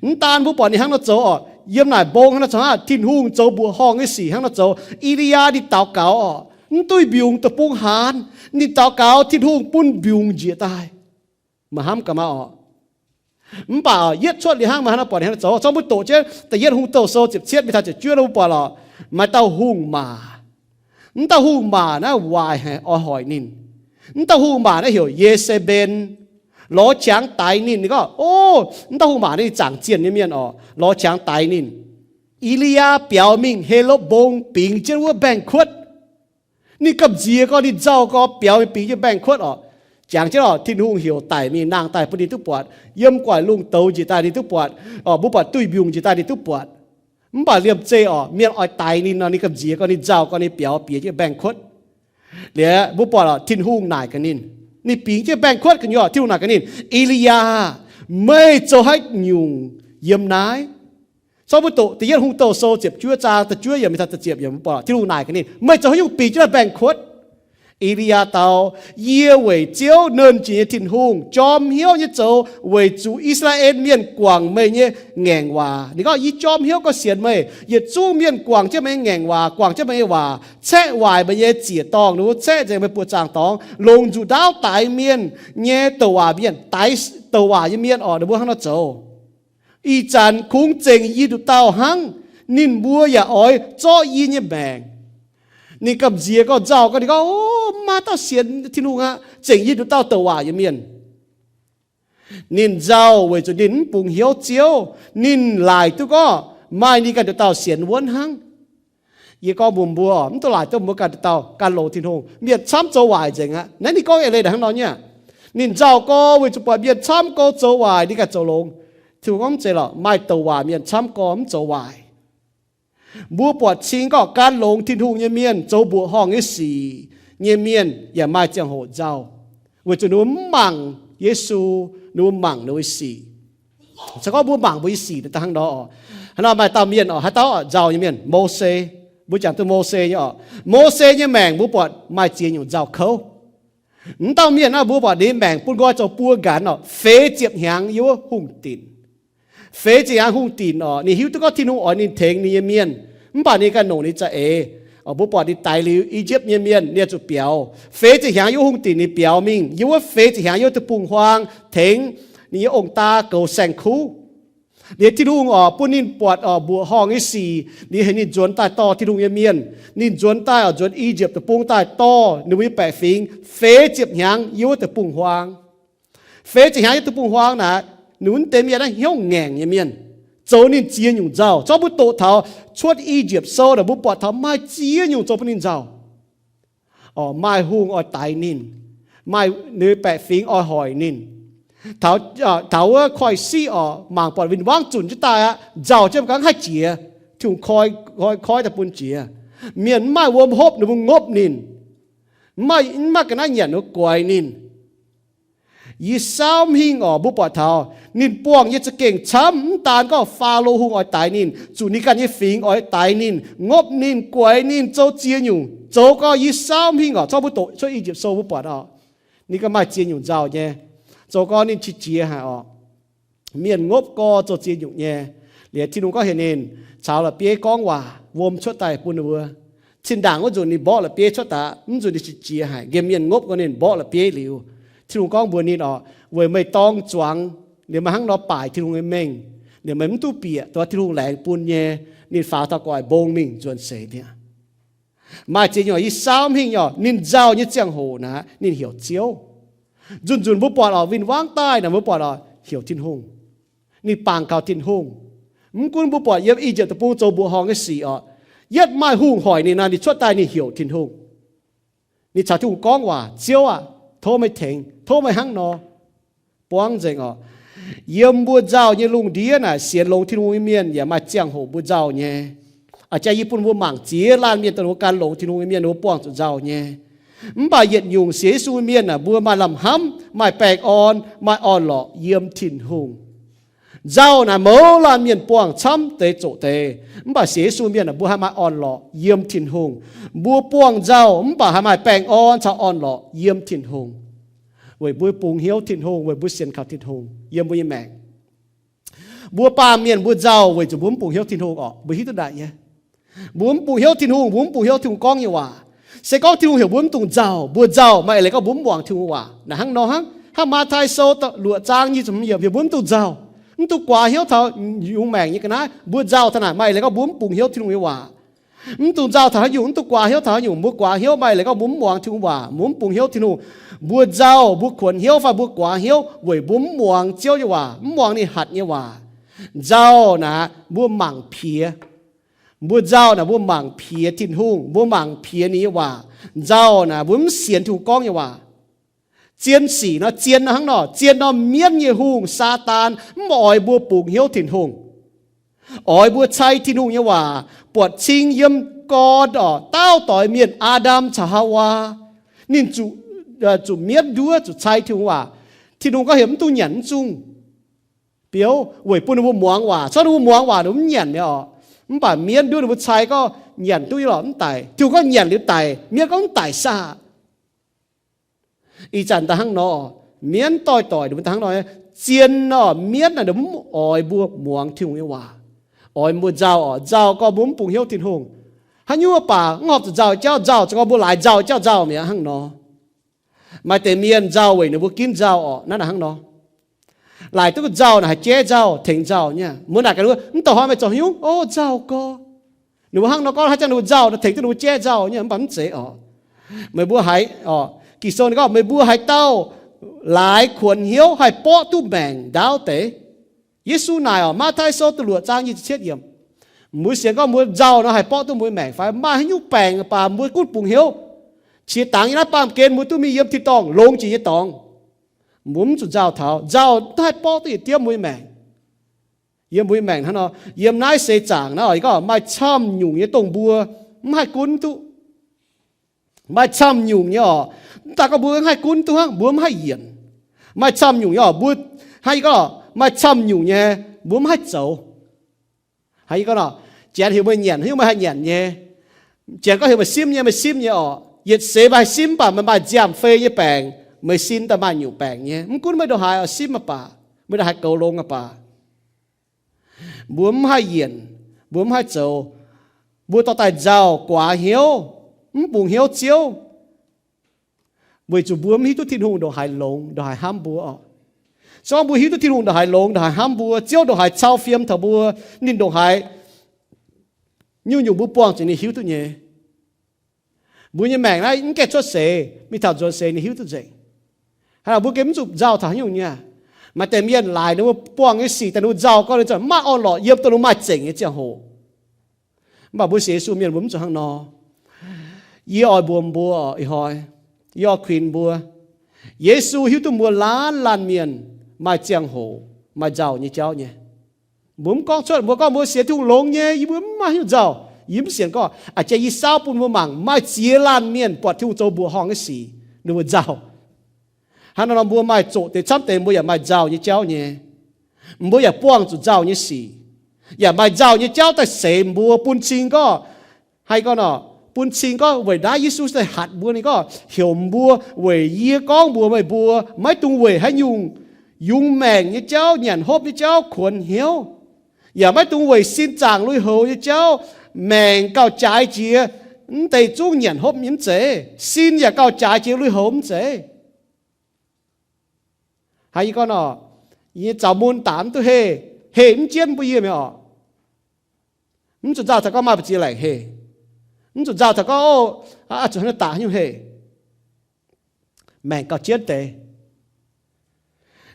Mv daan mbuo buatc ninh hnangv nor zoux orqc, yiem naaic mbong hnangv nor zoux hnangv, Tin-Hungh zoux mbuoqc horngh nyei sic hnangv nor zoux. E^li^yaa ninh daux gaux orqc, mv duih mbiungc deic-bung haanz, ninh daux gaux Tin-Hungh bun mbiungc njiec daaih. Meih hnamv gaax maah orqc. Mv baac yietv cuotv liuz hnangv meih hnangv nor buatc ninh hnangv nor zoux. Se gorngv mbuo doqc jienv Da'yietv Hungh Douh Sou ziepc cietv mingh taux ziepc juov nor, mbuo buatc lorqc, maaih dauh hungh maac. Mv dauh hungh maac naaiv waaic haic, oix hoic ninh. Mv dauh hungh maac naaiv heuc Ye^se^mben, lorz qangx daix ninh. Ninh gorngv, O, mv dauh hungh maac naaiv ninh zaangc zienh nyei mienh oc, lorz qangx daix ninh. E^li^yaa biaux mingh He^lo^mbong bingx jienv wuov mbaengx-kuotv. Ninh gamh nziex gorx, ninh nzauh gorx, biaux mingh bingx jienv mbaengx-kuotv oc. Jangx jienv oc, Tin-Hungh heuc daic mingh nangh daaih bun ninh duqv buatc, yiem gu'nguaaic lungh douz njiec daaih ninh duqv buatc, oc, mbuo buatc duih mbiungc njiec daaih ninh duqv buatc. Mv baac liemh zeih oc, mienh oix daix ninh nor, ninh gamh nziex gorx, ninh nzauh gorx, ninh biaux bieqc jienv mbaengx-kuotv. Liuz mbuo buatc oc, Tin-Hungh naaic gaax ninh, ninh bingx jienv mbaengx-kuotv gu'nyuoz, Tin-Hungh naaic gaax ninh, E^li^yaa, meih zoux haaix nyungc yiem naaiv? Zorqv mbuo doqc Da'yietv Hungh Douh Sou ziepc juov zaang da'juov yiemc mingh taux da'ziepc yiemc, mbuo buatc Tin-Hungh naaic gaax ninh, meih zoux haaix nyungc bingx jienv naaiv mbaengx-kuotv? E^li^yaa dau, Yie weic Ziouv, Nernh Jiex nyei Tin-Hungh, jorm hnyouv nyei zoux weic zuqc I^saa^laa^en Mienh guangc meih nyei ngaengc waac. Ninh gorngv, Yie jorm hnyouv gorx sienx meih. Yietc zungv mienh guangc jienv meih nyei ngaengc waac, guangc jienv meih nyei waac, caeqv waaic meih nyei ziec-dorngh, ninh mbuo caeqv nzengc meih buoqc zaangc dorngx, longc nzuqc ndaauv daix mienh nyei douc waac mienh, daix douc waac nyei mienh oc, ninh mbuo hnangv nor zoux. Ih zanc kungx zengc yie nduqc dauh hnangv, ninh mbuo yaac oix zorqv yie nyei maengc. Ninh gamh nziex gorx, nzauh gorx, ninh gorngv, O, mv maaih dauh sienx Tin-Hungh aqv, zengc yie nduqc dauh douc waac nyei mienh. Ninh nzauh weic zuqc ninh mv bungx hnyouv Ziouv. Ninh laaic duqv gorngv maaih ninh ganh nduqc dauh sienx wuonv hnangv. Yie gorngv mbuox mbuo, mv dungx laaic duqv mbuo ganh nduqc dauh gan longx Tin-Hungh. Mienh camv zoux waaic nzengc aqv. Naaiv ninh gorngv eix leiz hnangv nor nyei. Ninh nzauh gorx weic zuqc buatc mienh camv gorx zoux waaic, ninh ganh zoux longx. Tin-Hungh gorngv, Mv zeiz lorqc, maaih douc waac mienh camv gorx mv zoux waaic. Mbuo buatc cing gorngv gan longx Tin-Hungh nyei mienh, zoux mbuoqc horngh nyei sic nyei mienh yaac maaih ziangh hoc nzauh, weic zuqc ninh mbuo mv mangc Yesu, ninh mbuo mangc ninh nyei sic. Se gorngv mbuo mangc mbuo nyei sic daaih hnangv nor oc. Hnangv nor maaih dauh mienh oc, haaix dauh oc, nzauh nyei mienh, Mose. Mbuo jangx duqv Mose nyei oc. Mose nyei maengc mbuo buatc maaih ziex nyungc nzauh kouv. Mv dauh mienh naaiv mbuo buatc ninh maengc bun nqoi zoux buo nqanx oc, feix ziepc hnyangx yiem wuov hungh dinc. Feix ziepc hnyangx hungh dinc oc, ninh hiuv duqv gorngv Tin-Hungh oix ninh tengx ninh nyei mienh, mv baac ninh ganh longc ninh za'eix. Mbuo buatc ninh daix liuz I^yipv nyei mienh, ninh zuqc biaux. Feix ziepc hnyangx yiem wuov hungh dinc ninh biaux mingh, yiem wuov feix ziepc hnyangx yiem wuov deic-bung-huaang tengx ninh nyei ong-daa goux saeng-kuv. Liuz Tin-Hungh oc bun ninh buatc oc mbuoqc horngh nyei sic, liuz heuc ninh nzuonx daaih dorh Tin-Hungh nyei mienh. Ninh nzuonx daaih oc, nzuonx I^yipv Deic-Bung daaih dorh ninh mbuo nyei baeqc fingx feix ziepc hnyangx yiem wuov deic-bung-huaang. Feix ziepc hnyangx yiem deic-bung-huaang naaic, ninh mbuo wuov deix mienh naaiv hnyouv ngaengc nyei mienh, zoux ninh ziex nyungc nzauh. Zorqv mbuo doqc taux Cuotv I^yipv Sou naaic, mbuo buatc taux maaih ziex nyungc zoux bun ninh nzauh. Oc, maaih hungh oix daix ninh, maaih ninh baeqc fingx oix hoic ninh. Taux, taux wuov koiv-siqv oc, mangc buatc win-wangv zunc jienv daaih aqv, nzauh jienv mv gangv haih jiex. Tin-Hungh koi, koi, koi daaih bun jiex. Mienh mv maaih wuom hopv, ninh mbuo ngopv ninh. Mv maaih, mv maaih ga'naaiv nyanc ninh mbuo guaix ninh. Yie saauv mv hingh oc, mbuo buatc taux ninh buangh nyei za'gengh camv, mv daan gorngv Faalo Hungh oix daix ninh, zuqc ninh ganh nyei fingx oix daix ninh, ngopv ninh, guaix ninh, zoux ziex nyungc. Zoux gau yie saauv mv hingh oc. Zorqv mbuo doqc Cuotv I^yipv Sou mbuo buatc oc, ninh ganh maaih ziex nyungc nzauh nyei. Zoux gau ninh qiex jiez haic oc. Mienh ngopv gau, zoux ziex nyungc nyei. Liuz Tin-Hungh gorngv heuc ninh caux la'bieiv gorngv waac, wuom cuotv daaih bun ninh mbuo. Zinh ndaangc wuov nzunc ninh mborqv la'bieiv cuotv daaih, mv nzunc ninh qiex jiez haic, nqemh mienh ngopv gau ninh mborqv la'bieiv liuz. Tin-Hungh gorngv mbuox ninh oc, weic meih dorng zuangx, liuz meih hnangv nor baaic Tin-Hungh nyei mengh, liuz meih mv duqv bieqc dongh Tin-Hungh laengz bun nyei. Ninh faaux taux gu'nguaaic mbong mingh nzuonx seix mi'aqv. Maaih ziex nyungc yie saauv mv hingh oc, ninh nzauh nyei ziangh hoc naaic ninh heuc Ziouv. Nzunc nzunc mbuo buatc oc, win-wangv daaih naaic mbuo buatc oc, heuc Tin-Hungh. Ninh bangc kaux Tin-Hungh. Mv gunv mbuo buatc yiem I^yipv Deic-Bung zoux mbuoqc horngh nyei sic oc, yietv maaih hungh hoic ninh naaic, ninh cuotv daaih ninh heuc Tin-Hungh. Ninh caux Tin-Hungh gorngv waac, Ziouv aah, tov meih tengx, tov meih hnangv nor. Buangv nzengc oc. Yiem mbuo nzauh nyei lungh ndiev naaic, sienx longx Tin-Hungh nyei mienh yaac maaih ziangh hoc mbuo nzauh nyei. A'jang yie bun mbuo mangc ziex laanh mienh dongh ninh mbuo gan longx Tin-Hungh nyei mienh, ninh mbuo buangh zuqc nzauh nyei. Mv baac yietc nyungc sienx Yesu mienh aah, mbuo maaih lamh hnamv, maaih baengh orn, maaih orn-lorqc yiem Tin-Hungh. Nzauh naaic mouz laanh mienh buangh camv deix zoqc deix. Mv baac sienx Yesu mienh aah, mbuo haih maaih orn-lorqc yiem Tin-Hungh. Mbuo buangh nzauh mv baac haih maaih baengh orn caux orn-lorqc yiem Tin-Hungh. Weic mbuo bungx hnyouv Tin-Hungh, weic mbuo sienx kaux Tin-Hungh yiem mbuo nyei maengc. Mbuo baamh mienh mbuo nzauh weic zuqc mbuo mv bungx hnyouv Tin-Hungh orqc. Mbuo hiuv duqv naaic nyei. Mbuo mv bungx hnyouv Tin-Hungh, mbuo mv bungx hnyouv Tin-Hungh gorngv nyei waac. Se gorngv Tin-Hungh heuc mbuo mv dungx nzauh, mbuo nzauh, maaih eix leiz gorngv mbuo mv muangx Tin-Hungh waac. Naaic hnangv nor hnangv, hnangv Matv^tai Sou luoqc zaang nyic ziepc hmz yiemc heuc mbuo mv dungx nzauh, mv dungx guaax hnyouv taux yungz maengc nyei ga'naaiv. Mbuo nzauh taux naaic, maaih eix leiz gorngv mbuo mv bungx hnyouv Tin-Hungh nyei waac. Mv dungx nzauh taux haaix nyungc, mv dungx guaax hnyouv taux haaix nyungc. Mbuo guaax hnyouv maaih leiz gorngv mbuo mv muangx Tin-Hungh waac, mbuo mv bungx hnyouv Tin-Hungh. Mbuo nzauh, mbuo kuonx hnyouv fai mbuo guaax hnyouv weic mbuo mv muangx Ziouv nyei waac, mv muangx ninh hatc nyei waac. Nzauh naaic mbuo mangc piex. Mbuo nzauh naaic mbuo mangc piex Tin-Hungh, mbuo mangc piex ninh nyei waac. Nzauh naaic mbuo mv sienx Tin-Hungh gorngv nyei waac. Zien sic nor, zien nor hnangv nor, zien nor mienv nyei hungh, Saadaan, mv oix mbuo bungx hnyouv Tin-Hungh. Oix mbuo cai Tin-Hungh nyei waac, buatc cing yiem gorn orqc, daauv doix mienh Aa^ndam caux Haawaa, ninh zuqc, zuqc mienv nduov, zuqc cai Tin-Hungh waac. Tin-Hungh gorngv heuc mv dungx nyanc mv zungh biouv weic bun ninh mbuo muangx waac. Corc ninh mbuo muangx waac ninh mbuo mv nyanc nyei orqc. Mv baac mienv nduov ninh mbuo cai gorngv nyanc duqv nyei lorqc, mv daic. Tin-Hungh gorngv nyanc liuz daic, mienv gorngv mv daic saah. Ih zanc daaih hnangv nor, mienv doix-doix ninh mbuo daaih hnangv nor, zien nor mienv naaic ninh mv oix mbuo muangx Tin-Hungh nyei waac. Oix mbuo nzauh orqc, nzauh gorngv mbuo mv bungx hnyouv Tin-Hungh. Haaix nyungc baac mv horpc zuqc nzauh jauv nzauh, za'gengh mbuo laaix nzauh jauv nzauh mi'aqv hnangv nor. Maaih deix mienh nzauh weic ninh mbuo ginv nzauh orqc, naaiv naaic hnangv nor. Laaix duqv nzauh naaic haih jaiv nzauh, tengx nzauh nyei. Mbuo naaic gaax ninh mbuo, mv dongh hnoi meih zoux haaix nyungc? O, nzauh gorx. Ninh mbuo hnangv nor gorngv haaix zanc ninh mbuo nzauh nor tengx duqv ninh mbuo jaiv nzauh nyei, mv baac mv zeiz orqc. Meih mbuo haiz, Ging-Sou ninh gorngv meih mbuo haaix dauh laaix kuonx hnyouv haih borqv duqv maengc ndaauv deix. Yesu naaic orqc, Matv^tai Sou da'luoqc zaang nyic ziepc cietv yiemc, mbuo sienx gorngv mbuo nzauh nor haih borqv duqv mbuo nyei maengc fai? Maaih haaix nyungc baengc baac mbuo gunv bungx hnyouv, qiex dangx yiem naaiv baamh gen mbuo duqv mingh yiem tin-dorngh longx jiex nyei dorngx, mbuo mv zuqc nzauh taux. Nzauh haih borqv duqv yietc diemv mbuo nyei maengc. Yiem mbuo nyei maengc hnangv nor, yiem naaiv seix zaangc naaiv orqc, gorngv maaih camv nyungc nyei dongh mbuo mv haih gunv duqv. Maaih camv nyungc nyei orqc, mv daaih gorngv mbuo mv haih gunv duqv hnangv, mbuo mv haih yienc. Maaih camv nyungc nyei orqc, mbuo hnangv yie gorngv maaih camv nyungc nyei mbuo mv haih zoux. Hnangv yie gorngv nor, Janx heuc meih nyanc, haaix nyungc meih haih nyanc nyei? Janx gorngv heuc meih simv nyei, meih simv nyei orqc. Yietc seix meih haih simv, mv baac meih maaih nziaamv-fei nyei baengc, meih sin daaih maaih nyungc baengc nyei. Mv gunv meih ndongc haaix oix simv mv baac, meih ndongc haaix goux longx mv baac, mbuo mv haih yienc, mbuo mv haih zoux. Mbuo dorh daaih nzauh, guaax hnyouv, mv bungx hnyouv Ziouv, weic zuqc mbuo mv hiuv duqv Tin-Hungh ndongc haaix longx, ndongc haaix hnamv mbuo orqc. Se gorngv mbuo hiuv duqv Tin-Hungh ndongc haaix longx, ndongc haaix hnamv mbuo, Ziouv ndongc haaix cau fiem taux mbuo, ninh ndongc haaix, nyungc-nyungc mbuo buangh zuqc ninh hiuv duqv nyei. Mbuo nyei maengc naaiv mv gaengh cuotv seix, mingh taux nzuonx seix ninh hiuv duqv nzengc. Hnangv naaic mbuo gengh mv zuqc nzauh taux haaix nyungc nyei. Maaih deix mienh laaix ninh mbuo buangh nyei sic daaih ninh mbuo nzauh gorngv ninh zungv mv maaih orn-lorqc yiem dongh ninh mbuo maaih zengc nyei ziangh hoc. Mv baac mbuo sienx Yesu mienh mbuo mv zuqc hnangv nor. Yie oix mbuox mbuo ih hnoi, yie oix kuinx mbuo, Yesu hiuv duqv mbuo laanh laanh mienh maaih ziangh hoc maaih nzauh nyei jauv nyei. Mbuo mv gorngv cuotv, mbuo gorngv mbuo sienx Tin-Hungh longx nyei, yie mbuo mv maaih haaix nyungc nzauh. Yie mv sienx gorngv, a'jang yie saauv bun mbuo mangc, maaih ziex laanh mienh buatc Tin-Hungh zoux mbuoqc horngh nyei sic, ninh mbuo nzauh. Hnangv nor nor mbuo maaih zoqc deix camv deix mbuo yaac maaih nzauh nyei jauv nyei. Mbuo yaac buangh zuqc nzauh nyei sic, yaac maaih nzauh nyei jauv daaih seix mbuo bun cing gorngv, haaix gorngv nor, bun cing gorngv weic naaiv Yesu daaih hatc mbuo, ninh gorngv heuc mbuo weic yie gorngv mbuox meih mbuo, maiv dungx weic haaix nyungc yungz maengc nyei jauv, nyanc hopv nyei jauv kuonx hnyouv, yaac maiv dungx weic sin zaangc lui-houx nyei jauv, maengc gauh jaaix jiex, mv deix zungv nyanc hopv nyei mv zeiz. Sin yaac gauh jaaix jiex lui-houx mv zeiz. Haaix nyungc gorngv nor, yie nyei zaux mun daaih mv duqv heh, heh mv jienv mbuo yie mi'aqv orqc. Mv zuqc nzauh taux gorngv maaih mbu'ziex laengc heh. Mv zuqc nzauh taux gorngv, o, zuqc haaix nyungc daaih haaix nyungc heh. Maengc gauh jienv deix.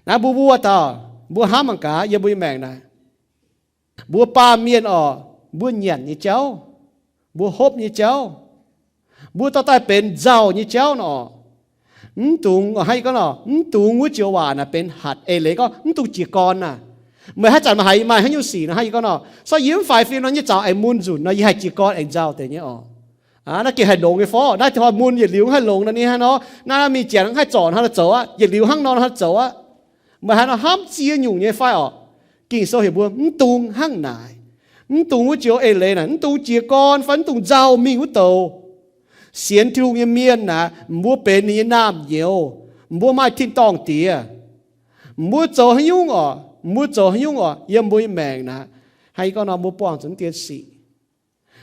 Naaiv mbuo wuov dauh, mbuo hnamv mangc gaax yiem mbuo nyei maengc naaic, mbuo baamh mienh orqc, mbuo nyanc nyei jauv, mbuo hopv nyei jauv, mbuo dorh daaih benx nzauh nyei jauv nor, mv dungx, hnangv yie gorngv nor, mv dungx wuov joux waac naaic benx hatc eix leiz gorngv mv dungx jiez gorn naaic. Meih haaix zanc meih haiz maaih haaix nyungc sic nor, hnangv yie gorngv nor, so yie mv faix fim nor, nyei zaux aengx mun nzunc nor, yie haih jiez gorn aengx nzauh deix nyei orqc. Naaiv gengh haih longx nyei fov. Naaiv hnoi mun yietc liuz mv haih longx nor, ni hnangv nor, naaiv mingh janx haih zorc hnangv nor zoux aqv, yietc liuz hnangv nor hnangv zoux aqv. Meih haaix nor hnamv ziex nyungc nyei fai orqc? Ging-Sou heuc mbuo mv dungx hnangv naaic. Mv dungx wuov joux eix leiz naaic, mv dungx jiez gorn fai mv dungx nzauh mingh wuov douz. Sienx Tin-Hungh nyei mienh naaic, mbuo benx ninh nyei naamh nyouz, mbuo maaih tin-dorngh Diex. Mbuo zoux haaix nyungc orqc, mbuo zoux haaix nyungc orqc, yiem mbuo nyei maengc naaic, hnangv yie gorngv nor, mbuo buangh zuqc dien sic.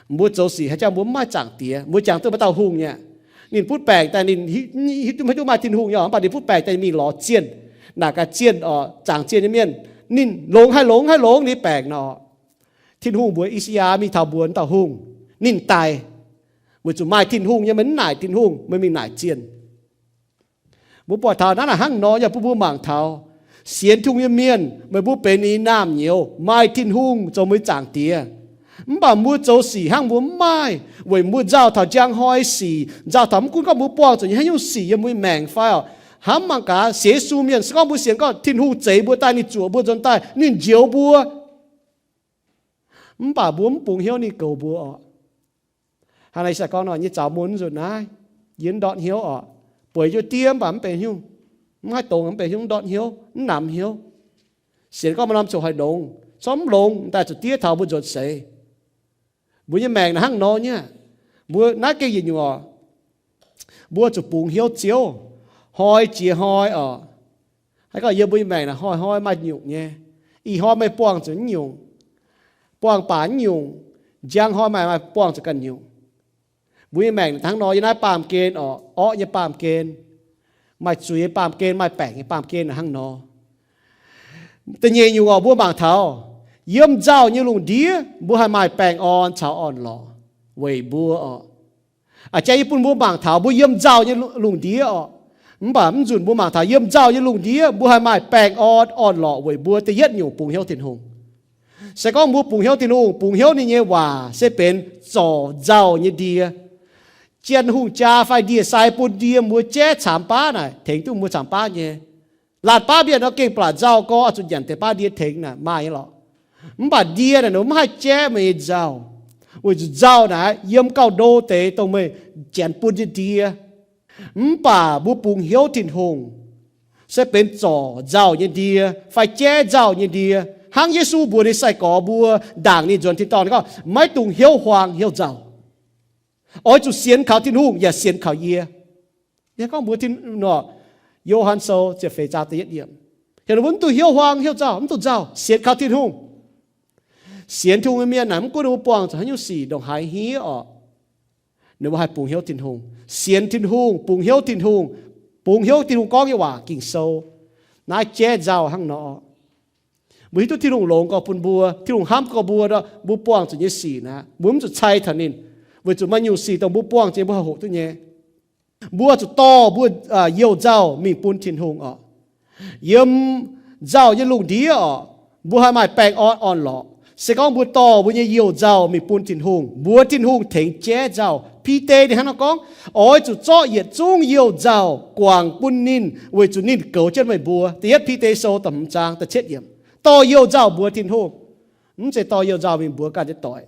Mbuo zoux sic haaix jauv mbuo mv maaih Zaangc Diex. Mbuo jangx duqv maaih dauh hungh nyei. Ninh butv baengc daaih ninh hiuv, hiuv duqv maiv duqv maaih Tin-Hungh nyei orqc, mv baac ninh butv baengc daaih ninh mingh lorz zienh, naaic gaax zienh orqc, zaangc zienh nyei mienh. Ninh longx haih longx haih longx ninh baengc nor. Tin-Hungh mbuox I^saa^yaa mingh taux mbuox dauh hungh, ninh daic, weic zuqc maaih Tin-Hungh nyei, meih mv naaic Tin-Hungh, meih mingh naaic zienh. Mbuo buatc taux naaiv naaic hnangv nor, yaac bun mbuo mangc taux sienx Tin-Hungh nyei mienh, meih mbuo benx ninh nyei naamh nyouz, maaih Tin-Hungh zoux mbuo nyei Zaangc Diex. Mv baac mbuo zoux sic hnangv mbuo mv maaih, weic mbuo nzauh taux njang hnoi sic, nzauh taux mv gunv gorngv mbuo buangh zuqc nyei haaix nyungc sic yiem mbuo nyei maengc fai oc, hnamv mangc gaax sienx Yesu mienh, se gorngv mbuo sienx gorngv Tin-Hungh zeix mbuo daaih, ninh zuoqc mbuo nzuonx daaih, ninh njoux mbuo, mv baac mbuo mv bungx hnyouv ninh goux mbuo oc. Hnangv naaiv se gorngv nor, nyei zaux mun nzunc naaiv, yie mv ndortv hnyouv oc. Bueix jienv diev mv baac mv benx hnyouv, mv haih dongz mv benx hnyouv, mv ndortv hnyouv, mv namx hnyouv. Sienx gorngv maaih norm ziouc haih longx, corc mv longx daaih zuqc diev taux mbuo nzuonx seix. Mbuo nyei maengc naaiv hnangv nor nyei aqv. Mbuo naaiv gengh yietc nyungc oc, mbuo zuqc bungx hnyouv Ziouv, hnoi jiex hnoi oc. Haaix gorngv yiem mbuo nyei maengc naaic hnoi-hnoi maaih nyungc nyei. Ih hnoi meih buangh zuqc naaiv nyungc, buangh baac naaiv nyungc, njang hnoi maaih, maaih buangh zuqc ganh nyungc. Mbuo nyei maengc hnangv nor, yiem naaiv baamh gen oc, orqv nyei baamh gen, maaih zuiz nyei baamh gen, maaih baengc nyei baamh gen hnangv nor. Da'nyeic nyungc oc, mbuo mangc taux yiem nzauh nyei lungh ndiev mbuo haih maaih baengh orn caux orn-lorqc weic mbuo oc. A'jang yie bun mbuo mangc taux mbuo yiem nzauh nyei lungh ndiev oc, mv baac mv nzunc mbuo mangc taux yiem nzauh nyei lungh ndiev mbuo haih maaih baengh orn orn-lorqc weic mbuo. Da'yietv nyungc, bungx hnyouv Tin-Hungh. Se gorngv mbuo bungx hnyouv Tin-Hungh, bungx hnyouv ninh nyei waac se benx zorc nzauh nyei ndie. Janx hungh jaa fai ndie-sai bun ndie mbuo jaiv camx baav naaic, tengx duqv mbuo camx baav nyei. Laatc baav mienh nor gengh blatc nzauh gorx oix zuqc nyanc deix baav ndie tengx naaic maaih nyei lorqc. Mv baac ndie naaic ninh mv haih jaiv meih nyei nzauh, weic zuqc nzauh naaic yiem gauh ndo deix dongh meih janx bun nyei ndie. Mv baac mbuo bungx hnyouv Tin-Hungh se benx zorc nzauh nyei ndie fai jaiv nzauh nyei ndie. Hnangv Yesu mbuox ninh sai-gorx mbuo ndaangc ninh nzuonx tin-dorngh, ninh gorngv, maiv dungx hnyouv huang hnyouv nzauh. Oix zuqc sienx kaux Tin-Hungh yaac sienx kaux yie. Yie gorngv mbuox tin nor, Yo^han Sou ziepc feix zaang da'yietv yiemc, heuc ninh mbuo mv dungx hnyouv huang hnyouv nzauh, mv dungx nzauh, sienx kaux Tin-Hungh. Sienx Tin-Hungh nyei mienh naaic, mv gunv ninh mbuo buangh zuqc haaix nyungc sic ndongc haaix hniev oc, ninh mbuo haih bungx hnyouv Tin-Hungh, sienx Tin-Hungh, bungx hnyouv Tin-Hungh, bungx hnyouv Tin-Hungh gorngv nyei waac Ging-Sou. Naaiv jaiv nzauh hnangv nor. Mbuo hiuv duqv Tin-Hungh longx gorx bun mbuo, Tin-Hungh hnamv gorx mbuo, mbuo buangh zuqc nyei sic naaic, mbuo mv zuqc cai taux ninh, weic zuqc maaih nyungc sic dongh mbuo buangh zuqc nyei mbuo haih hoqc duqv nyei. Mbuo zuqc dorh mbuo youh nzauh mingh bun Tin-Hungh oc. Yiem nzauh nyei lungh ndiev oc, mbuo haih maaih baengh orn orn-lorqc se gorngv mbuo dorh mbuo nyei youh nzauh mingh bun Tin-Hungh, mbuox Tin-Hungh tengx jaiv nzauh. Bide ninh hnangv nor gorngv, oix zuqc zorqv yietc zungv youh nzauh guangc bun ninh, weic zuqc ninh goux jienv meih mbuo. Da'yietv Bide Sou da'hmz zaang da'cietv yiemc. Dorh youh nzauh mbuox Tin-Hungh, mv zeiz dorh youh nzauh mingh mbuox ganh nyei doic.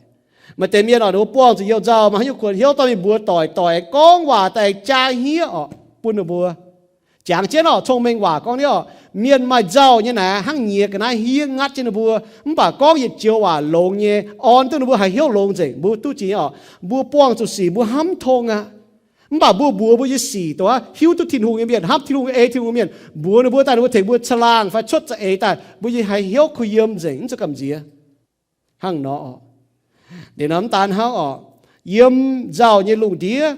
Maaih deix mienh oc, ninh mbuo buangh zuqc youh nzauh, maaih haaix nyungc kuonx hnyouv dorh mingh mbuox doic, doic aengx gorngv waac daaih jaa hniev oc bun ninh mbuo. Jangx jienv oc, cong-mengh waac gorngv niv oc, mienh maaih nzauh nyei naaic hnangv nyiex ga'naaiv hniev ngatv jienv ninh mbuo. Mv baac gorngv yietc joux waac longx nyei, orn duqv ninh mbuo haih hnyouv longx nzengc. Mbuo duqv jiex nyei oc, mbuo buangh zuqc sic mbuo hnamv tong aqv. Mv baac mbuo mbuox mbuo nyei sic dongh hiuv duqv Tin-Hungh nyei mienh, hnamv Tin-Hungh, ei Tin-Hungh nyei mienh, mbuox ninh mbuo daaih, ninh mbuo tengx mbuo caangh laangh fai cuotv za'eix daaih, mbuo nyei haih hnyouv kuh yiem nzengc, mv zuqc gamh nziex. Hnangv nor oc. Liuz nor mv daan hnangv oc, yiem nzauh nyei lungh ndiev,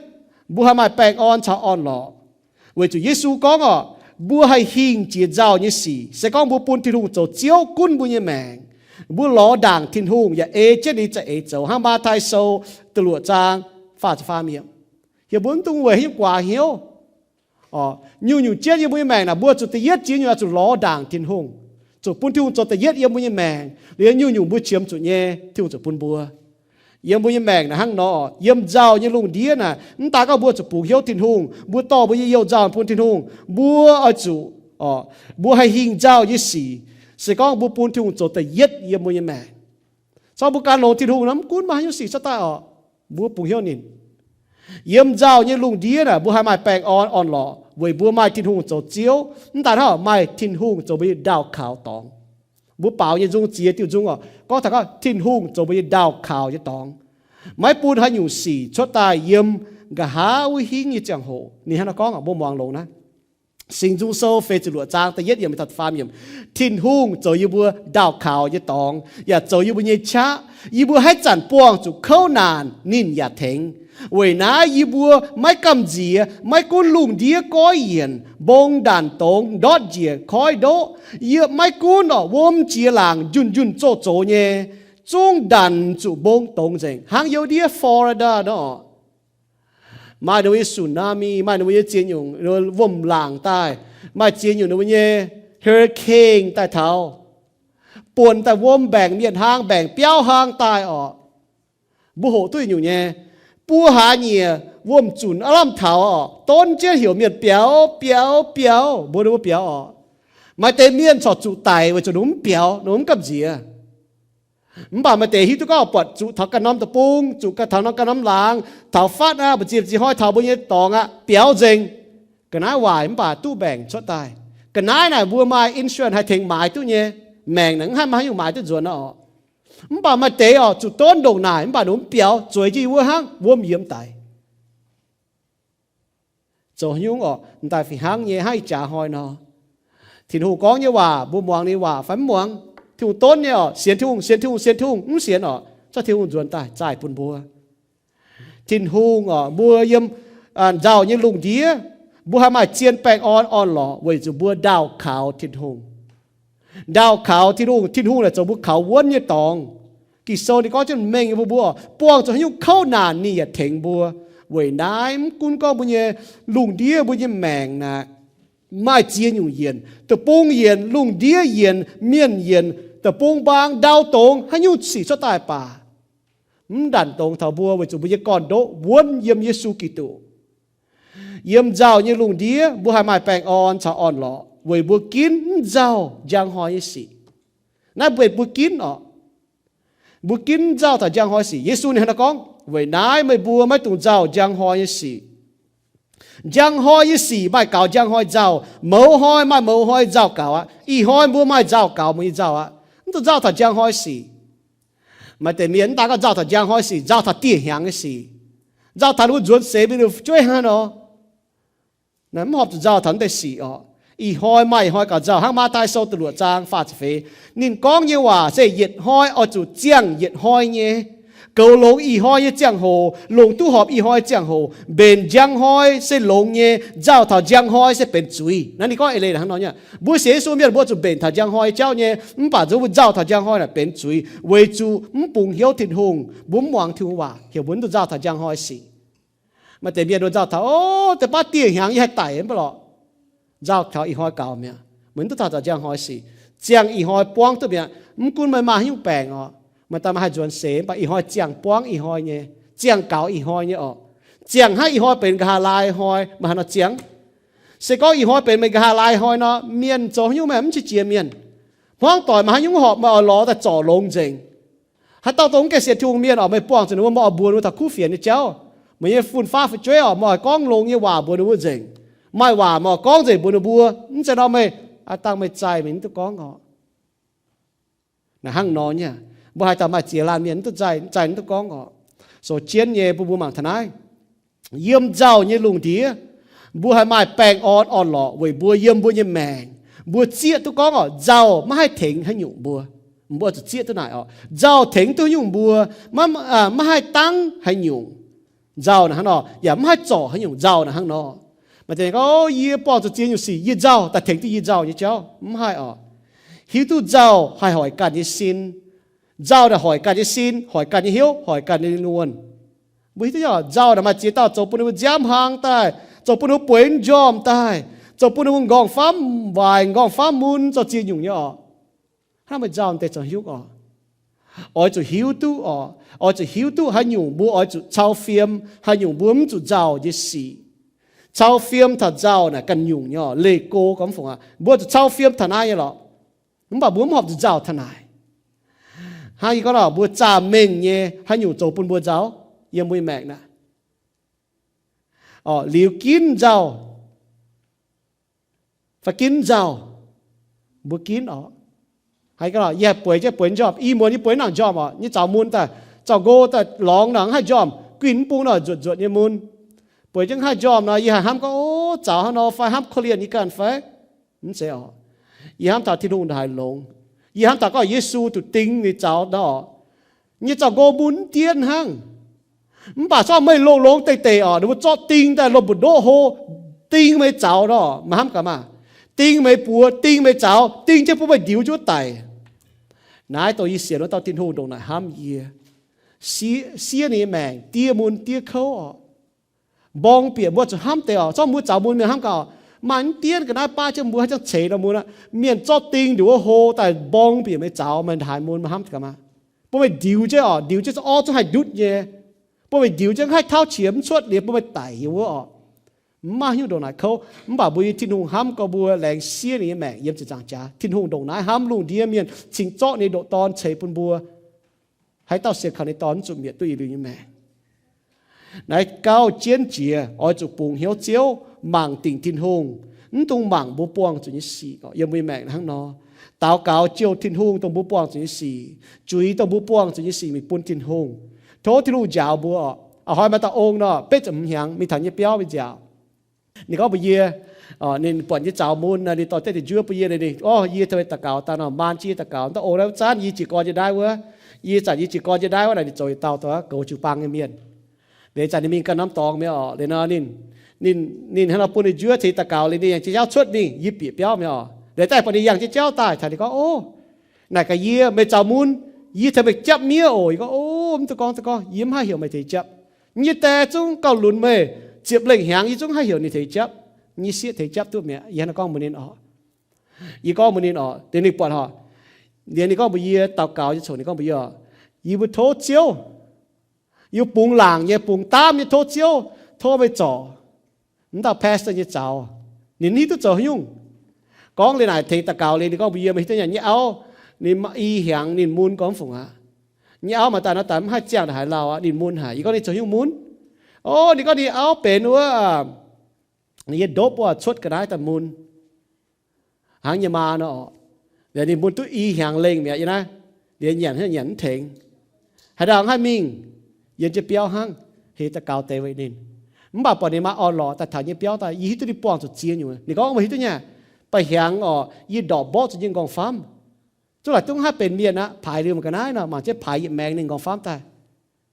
mbuo haih maaih baengh orn caux orn-lorqc, weic zuqc Yesu gorngv oc, mbuo haih hingh jiex nzauh nyei sic se gorngv mbuo bun Tin-Hungh zoux Ziouv gunv mbuo nyei maengc. Mbuo lorz ndaangc Tin-Hungh yaac ei jienv ninh za'eix zoux, hnangv Matv^taai Sou da'luoqc zaang faah ziepc faam yiemc. Yie mbuo mv dungx weic haaix nyungc guaax hnyouv. Nyungc-nyungc jienv yiem mbuo nyei maengc naaic, mbuo zuqc da'yietv jiex nyungc oix zuqc lorz ndaangc Tin-Hungh, zuqc bun Tin-Hungh zoux da'yietv yiem mbuo nyei maengc. Liuz nyungc-nyungc mbuo qiemx zuqc nyei, Tin-Hungh zuqc bun mbuo. Yiem mbuo nyei maengc naaic hnangv nor, yiem nzauh nyei lungh ndiev naaic, mv daan gorngv mbuo zuqc bungx hnyouv Tin-Hungh, mbuo dorh mbuo nyei youh nzauh bun Tin-Hungh, mbuo oix zuqc, mbuo haih hingh nzauh nyei sic, se gorngv mbuo bun Tin-Hungh zoux da'yietv yiem mbuo nyei maengc. Corc mbuo gan longx Tin-Hungh nor, mv gunv maaih haaix nyungc sic cuotv daaih oc, mbuo bungx hnyouv ninh. Yiem nzauh nyei lungh ndiev naaic, mbuo haih maaih baengh orn orn-lorqc weic mbuo maaih Tin-Hungh zoux Ziouv. Mv daan hnangv, maaih Tin-Hungh zoux mbuo nyei ndaauh kaux dorngx. Mbuo baaux nyei nzung ziex diuh nzung oc, gorngv taux gorngv Tin-Hungh zoux mbuo nyei ndaauh kaux nyei dorngx, maiv bun haaix nyungc sic cuotv daaih yiem nqa'haav wuov hingv nyei ziangh hoc. Ninh hnangv naaiv gorngv oc, mbuo muangx longx naaiv. Singx Nzung Sou feix ziepc luoqc zaang da'yietv yiemc taux faam yiemc. Tin-Hungh zoux yie mbuo ndaauh kaux nyei dorngx, yaac zoux yie mbuo nyei qaqv. Yie mbuo haaix zanc buangh zuqc kouv naanc, ninh yaac tengx. Weic naaiv yie mbuo maiv gamh nziex, maiv gunv lungh ndiev goiv yienc, mbong ndanc dongz ndortv njiec koiv ndoqv, yie maiv gunv oc wuom jiex laangc njunh njunh zoh zox nyei, zungv ndanc zuqc mbong dongz nzengc. Hnangv youv ndiev Florida nor, maaih ninh mbuo nyei tsunami, maaih ninh mbuo nyei ziex nyungc wuom-laangc daaih, maaih ziex nyungc ninh mbuo nyei hurricane daaih taux, buonc daaih wuom mbaengc, mienh hlang mbaengc, biauv hlang daaih orqc. Mbuo hoqc duqv nyungc nyei, buo hlaax nyieqc wuom-zunc aav lamh taux orqc, donv jienv heuc mienh biaux, biaux, biaux, mbuox ninh mbuo biaux orqc. Maaih deix mienh corc zuqc daic weic zuqc ninh mbuo mv biaux, ninh mbuo mv gamh nziex. Mv baac maaih deix hiuv duqv gorngv buatc zuqc taux ganh norm deic-bung, zuqc ganh taux norm ganh norm laangz, taux fatv aqv, mbu'ziex mbu'ziex hnoi taux mbuo nyei dorngx aqv, biaux nzengc. Ga'naaiv waaic mv baac duqv mbaengc cuotv daaih. Ga'naaiv naaic mbuo maaih insurance haih tengx maaiz duqv nyei. Maengc naaic mv haih maaih haaix nyungc maaiz duqv nzuonx orqc. Mv baac maaih deix orqc, zuqc donv ndongc naaic mv baac ninh mv biaux, zueiz jienv wuov hnangv, wuom yiemx daic. Zoux haaix nyungc orqc, m'daaih fih hnangv nyei hnangv ih jaax hnoi nor. Tin-Hungh gorngv nyei waac, mbuo muangx ninh waac fai mv muangx? Tin-Hungh donv nyei orqc, sienx Tin-Hungh, sienx Tin-Hungh, sienx Tin-Hungh, mv sienx orqc, zorqv Tin-Hungh nzuonx daaih zaaih bun mbuo. Tin-Hungh orqc, mbuo yiem nzauh nyei lungh ndiev, mbuo haih maaih zien baengh orn orn-lorqc weic zuqc mbuo ndaauh kaux Tin-Hungh. Ndaauh kaux Tin-Hungh, Tin-Hungh naaic zoux mbuo kaux wuonv nyei dorngx. Ging-Sou ninh gorngv jienv mengh nyei bun mbuo, buangh zuqc haaix nyungc kouv naanc ninh yaac tengx mbuo. Weic naaiv mv gunv gorngv mbuo nyei lungh ndiev, mbuo nyei maengc naaic maaih ziex nyungc yienc, deic-bung yienc, lungh ndiev yienc, mienh yienc, deic-bung mbaang, ndau dongz, haaix nyungc sic cuotv daaih baac mv ndanc dongz taux mbuo weic zuqc mbuo nyei gorn-ndoqv wuonv yiem Yesu Giduc. Yiem nzauh nyei lungh ndiev mbuo haih maaih baengh orn caux orn-lorqc weic mbuo ginv mv nzauh njang hnoi nyei sic. Naaiv mbuo, mbuo ginv orqc. Mbuo ginv mv nzauh taux njang hnoi sic. Yesu ninh hnangv naaiv gorngv, weic naaiv meih mbuo maiv dungx nzauh njang hnoi nyei sic. Njang hnoi nyei sic maaih gaux njang hnoi nzauh, mouz hnoi maaih mouz hnoi nzauh gaux aqv. Ih hnoi mbuo maaih nzauh gaux mbuo nyei nzauh aqv. Mv dungx nzauh taux njang hnoi sic. Maaih deix mienh mv daan gorngv nzauh taux njang hnoi sic, nzauh taux dieh hnyangx nyei sic, nzauh taux ninh mbuo nzuonx seix mingh ninh fu'jueiv hnangv nor. Naaiv mv horpc zuqc nzauh taux naaiv deix sic orqc. Ih hnoi maaih ih hnoi gaux nzauh, hnangv Matv^taai Sou da'luoqc zaang faah ziepc feix. Ninh gorngv nyei waac se yietc hnoi oix zuqc ziangh yietc hnoi nyei. Goux longx ih hnoi nyei ziangh hoc, longc duqv horpc ih hnoi ziangh hoc. Mbenc njang hnoi se longx nyei, nzauh taux njang hnoi se benx zuiz. Naaiv ninh gorngv eix leiz hnangv nor nyei. Mbuo sienx Yesu mienh mbuo zuqc mbenc taux njang hnoi jauv nyei, mv baac nzunc mbuo nzauh taux njang hnoi naaic benx zuiz, weic zuqc mv bungx hnyouv Tin-Hungh, mbuo mv muangx Tin-Hungh waac, heuc mbuo mv dungx nzauh taux njang hnoi sic. Maaih deix mienh nduov nzauh taux, o, deix baav dieh hnyangx yie haih daic mv baac lorqc, nzauh taux ih hnoi gaux mi'aqv. Meih mv dungx nzauh taux njang hnoi sic. Ziangh ih hnoi buangv duqv mi'aqv. Mv gunv meih maaih haaix nyungc baengc orqc, meih daaih maaih haih nzuonx seix, mv baac ih hnoi ziangh buangv ih hnoi nyei, ziangh gaux ih hnoi nyei orqc. Ziangh hnangv ih hnoi benx nqa'haav laai hnoi, meih haaix nor ziangh? Se gorngv ih hnoi benx meih nqa'haav laai hnoi nor, mienh zoux haaix nyungc meih mv qiex jiez mienh. Hmuangv doic maaih haaix nyungc horpc meih oix lorz daaih zorc longx nzengc. Haaix dauh dongh mv gaengh sienx Tin-Hungh mienh orqc, meih buangh zuqc ninh mbuo, meih oix mbuox ninh mbuo taux kuv fienx nyei jauv. Meih nyei fun-faqv fu'jueiv orqc, meih oix gorngv longx nyei waac mbuox ninh mbuo nzengc. Maaih waac meih oix gorngv nzengc mbuox ninh mbuo. Mv zeiz nor meih, aa, dangh meih zaih meih mv duqv gorngv orqc. Naaiv hnangv nor nyei, mbuo haaix dauh maaih ziex laanh mienh mv duqv zaih, zaih mv duqv gorngv orqc. Sou jienv nyei bun mbuo mangc taux naaiv. Yiem nzauh nyei lungh ndiev, mbuo haih maaih baengh orn orn-lorqc weic mbuo yiem mbuo nyei maengc. Mbuo zieqv duqv gorngv orqc, nzauh maiv haih tengx haaix nyungc mbuo. Mbuo zuqc zieqv duqv naaic orqc, nzauh tengx duqv haaix nyungc mbuo, maiv, maiv haih dangv haaix nyungc. Nzauh naaic hnangv nor, yaac mv haih zorc haaix nyungc nzauh naaic hnangv nor. Maaih deix gorngv, o, yie buangh zuqc ziex nyungc sic, yie nzauh daaih tengx duqv yie nzauh nyei jauv, mv haih orqc. Hiuv duqv nzauh haih hoic ganh nyei sin. Nzauh naaic hoic ganh nyei sin, hoic ganh nyei hnyouv, hoic ganh nyei lingh wuonh. Mbuo hiuv duqv nyei orqc, nzauh naaic maaih ziex dauh zoux bun ninh mbuo nziaamv hlang daaih, zoux bun ninh mbuo bueix mv njormh daaih, zoux bun ninh mbuo nqorngv-famv waaic, nqorngv-famv mun, zoux ziex nyungc nyei orqc. Hnangv meih nzauh deix zoux haaix nyungc orqc? Oix zuqc hiuv duqv orqc, oix zuqc hiuv duqv haaix nyungc mbuo oix zuqc cau fiem, haaix nyungc mbuo mv zuqc nzauh nyei sic. Cau fiem taux nzauh naaic ganh nyungc nyei orqc, leih go gormx fungc aqv. Mbuo zuqc cau fiem taux naaiv nyei lorqc. Mv baac mbuo mv horpc zuqc nzauh taux naaic. Hnangv yie gorngv nor, mbuo zaah mengh nyei haaix nyungc zoux bun mbuo nzauh yiem mbuo nyei maengc naaic? Orqc, liuz ginv nzauh fai ginv nzauh? Mbuo ginv orqc. Haaix gorngv nor, yie haih bueix jienv bueix njormh, i muonz yie bueix nangc njormh orqc, nyei zaux mun daaih, zaux nqo daaih lorngx nor mv haih njormh, guinh mv bung nor nzuotc nzuotc nyei mun. Bueix jienv haih njormh nor, yie haih hnamv gorngv, o, zaux hnangv nor fai hnamv korv-lienh yie ganh fai? Mv zeiz orqc. Yie hnamv taux Tin-Hungh ndongc haaix longx. Yie hnamv taux gorngv Yesu zuqc ding ninh zaux nor orqc. Nyei zaux nqo mun mv dien hnangv. Mv baac se gorngv meih longx-longx deic-deic orqc, ninh mbuo zorqv ding daaih lomh mbu'ndoqv hlo, ding meih zaux nor, meih hnamv gaax maah! Ding meih buoz, ding meih zaux, ding jienv bun meih ndiux jienv wuov daic. Naaiv dongh yie sienx wuov dauh Tin-Hungh ndongc naaic hnamv yie. Siev, siev ninh nyei maengc, diev mun diev kouv oc. Mborng bieqc mbuo zuqc hnamv deix oc. Zorqv mbuo zaux mun mienh hnamv gaax, maaih mv dienv ga'naaiv baav jienv mbuo haaix jangx ceix nor mun aqv. Mienh zorqv ding nduqc wuov hlo daaih mborng bieqc meih zaux, meih haaix mun meih hnamv gaax maah. Bun meih ndiux jienv oc, ndiux jienv orv zungv haih ndutv nyei. Bun meih ndiux jienv haih tauv qiex mv cuotv liuz bun meih daic yiem wuov oc. Mv maaih haaix nyungc ndongc naaic kouv, mv baac mbuo nyei Tin-Hungh hnamv gorx mbuo laengz siev ninh nyei maengc yiem ziepc nzaangc jaax. Tin-Hungh ndongc naaiv hnamv lungh ndiev mienh cingx zorqv ninh nyei ndoqc Dorn ceix bun mbuo. Haaix dauh sienx kaux ninh nyei Dorn mv zuqc mietc duqv yietc liuz nyei maengc. Naaiv gauh jienv jiex oix zuqc bungx hnyouv Ziouv, mangc dingc Tin-Hungh, mv dungx mangc mbuo buangh zuqc nyei sic oc. Yiem mbuo nyei maengc hnangv nor, daux gaux jouh Tin-Hungh dongh mbuo buangh zuqc nyei sic, zuiz dongh mbuo buangh zuqc nyei sic mingh bun Tin-Hungh. Tov Tin-Hungh njaaux mbuo oc. A'hnoi maaih dauh ong nor, betv ziepc hmz hnyangx, mingh taux nyei biauv mingh nziaauc. Ninh gorngv mbuox yie, ninh buatc yie zaux mun, ninh dorh deix njuov bun yie, ninh, o, yie daux gaux daaih nor, maan jienv yie daux gaux, dauh ong naaiv zanc yie jiez gorn jienv naaiv wuov, yie zanc yie jiez gorn jienv naaiv wuov naaic, ninh zoux yietc dauh dongh goux jiu-baang nyei mienh. Liuz zanc ninh mingh ganh norm dorngx mi'aqv oc. Liuz nor ninh, ninh, ninh hnangv nor bun ninh njuov ceix daux gaux liuz, ninh yangh jienv jauv cuotv mingh, yie bieqc biauv mi'aqv oc. Liuz daaih buatc ninh yangh jienv jauv daaih, taux ninh gorngv, o, naaic gaax yie, meih zaux mun, yie tengx meih japv miev oc. Yie gorngv, o, mv duqv gorngv, duqv gorngv, yie mv haih heuc meih tengx japv. Yie nyei die zungv gauh lunx meih, ziepc lengh hnyangx yie zungv haih heuc ninh tengx japv. Yie sieqv tengx japv duqv mi'aqv. Yie hnangv naaiv gorngv mbuox ninh oc. Yie gorngv mbuox ninh oc, liuz ninh buatc oc. Liuz ninh gorngv mbuox yie, daux gaux nyei coc ninh gorngv mbuox yie oc, yie mbuo tov Ziouv, yie bungx laangc nyei, bungx daamv nyei tov Ziouv, tov meih zorc wuov dauh pastor nyei zaux. Ninh hiuv duqv zoux haaix nyungc. Gorngv liuz naaic tengx daux gaux liuz ninh gorngv mbuox yie, meih hiuv duqv nyei, nyei auv, ninh i hnyangx ninh mun gorngv fungc aqv. Nyei auv maaih daaih nor daaih mv haih ziangh haaix lauh aqv, ninh mun haic. Yie gorngv ninh zoux haaix nyungc mun? O, ninh gorngv ninh auv benx wuov, yie ndopv wuov cuotv ga'naaiv daaih mun. Hnangv nyei maa nor oc. Liuz ninh mun duqv i hnyangx lengh mi'aqv yie naaiv. Liuz nyanc, nyanc mv tengx. Haaix dauh haih mingh, yiem jienv biauv hnangv, heuc daux gaux deix weic ninh. Mv baac buatc ninh maaih orn-lorqc daaih taux nyei biauv daaih, yie hiuv duqv ninh buangh zuqc ziex nyungc. Ninh gorngv, meih hiuv duqv nyei, ba'hnyangx oc, yie ndorqc mborqv zuqc yie nyei nqorngv-famv. Zungv laaic dungv haih benx mienh aqv, paaix liuz mangc ga'naaiv nor, mangc jienv paaix yietc maengx ninh nqorngv-famv daaih.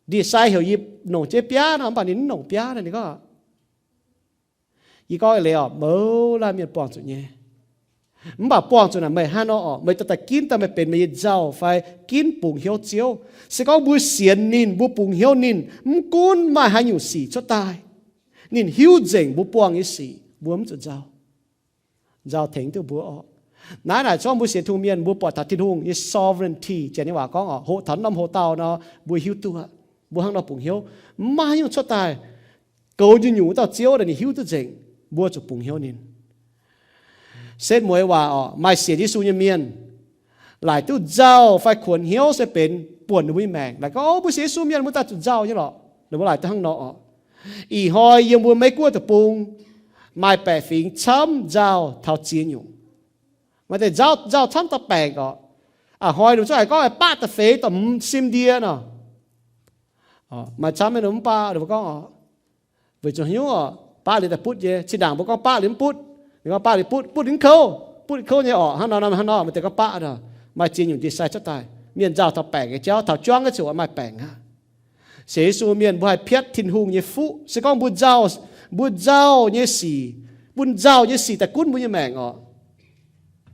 Ndie-sai heuc yie longc jienv biaav nor, mv baac ninh mv longc biaav nor, ninh gorngv. Yie gorngv eix leiz oc, mouz laanh mienh buangh zuqc nyei. Mv baac buangh zuqc naaic meih hnangv nor oc, meih daaih daaih ginv daaih meih benx meih nyei nzauh fai ginv bungx hnyouv Ziouv. Se gorngv mbuo sienx ninh, mbuo bungx hnyouv ninh, mv gunv maaih haaix nyungc sic cuotv daaih, ninh hiuv nzengc mbuo buangh nyei sic, mbuo mv zuqc nzauh. Nzauh tengx duqv mbuo oc. Naaiv naaic se gorngv mbuo sienx Tin-Hungh mienh, mbuo buatc taux Tin-Hungh nyei sovereignty, janx nyei waac gorngv oc, hoqc taux norm hoqc dauh nor, mbuo hiuv duqv, mbuo hnangv nor bungx hnyouv, mv maaih haaix nyungc cuotv daaih. Goux nyungc-nyungc wuov dauh Ziouv naaic ninh hiuv duqv nzengc, mbuo zuqc bungx hnyouv ninh. Setv mueiz waac oc, maaih sienx Yesu nyei mienh laaic duqv nzauh fai kuonx hnyouv se benx buonc ninh mbuo nyei maengc. Laaic gorngv, o, mbuo sienx Yesu mienh mbuo daaih zuqc nzauh nyei lorqc. Ninh mbuo laaic duqv hnangv nor oc. Ih hnoi yiem mbuo Meiv Guoqv deic-bung maaih baeqc fingx camv nzauh taux ziex nyungc. Maaih deix nzauh, nzauh camv dauh baengc oc. A'hnoi ninh mbuo zungv haiz gorngv baqv da'feix da'hmz sim ndie nor. Maaih camv mienh mv baqv, ninh mbuo gorngv oc, weic zuqc haaix nyungc oc, baqv liuz daaih butv nyei. Zinh ndaangc mbuo gorngv baqv liuz mv butv, ninh gorngv baqv liuz butv, butv ninh kouv, butv kouv nyei oc. Hnangv nor, hnangv nor, maaih deix gorngv baqv nor. Maaih ziex nyungc ndie-sai cuotv daaih. Mienh nzauh taux baengc nyei jauv, taux juangv nyei ziouc maaih baengc aqv. Sienx Yesu mienh mbuo haih piatv Tin-Hungh nyei fuqv. Se gorngv mbuo nzauh, mbuo nzauh nyei sic, mbuo nzauh nyei sic daaih gunv mbuo nyei maengc oc.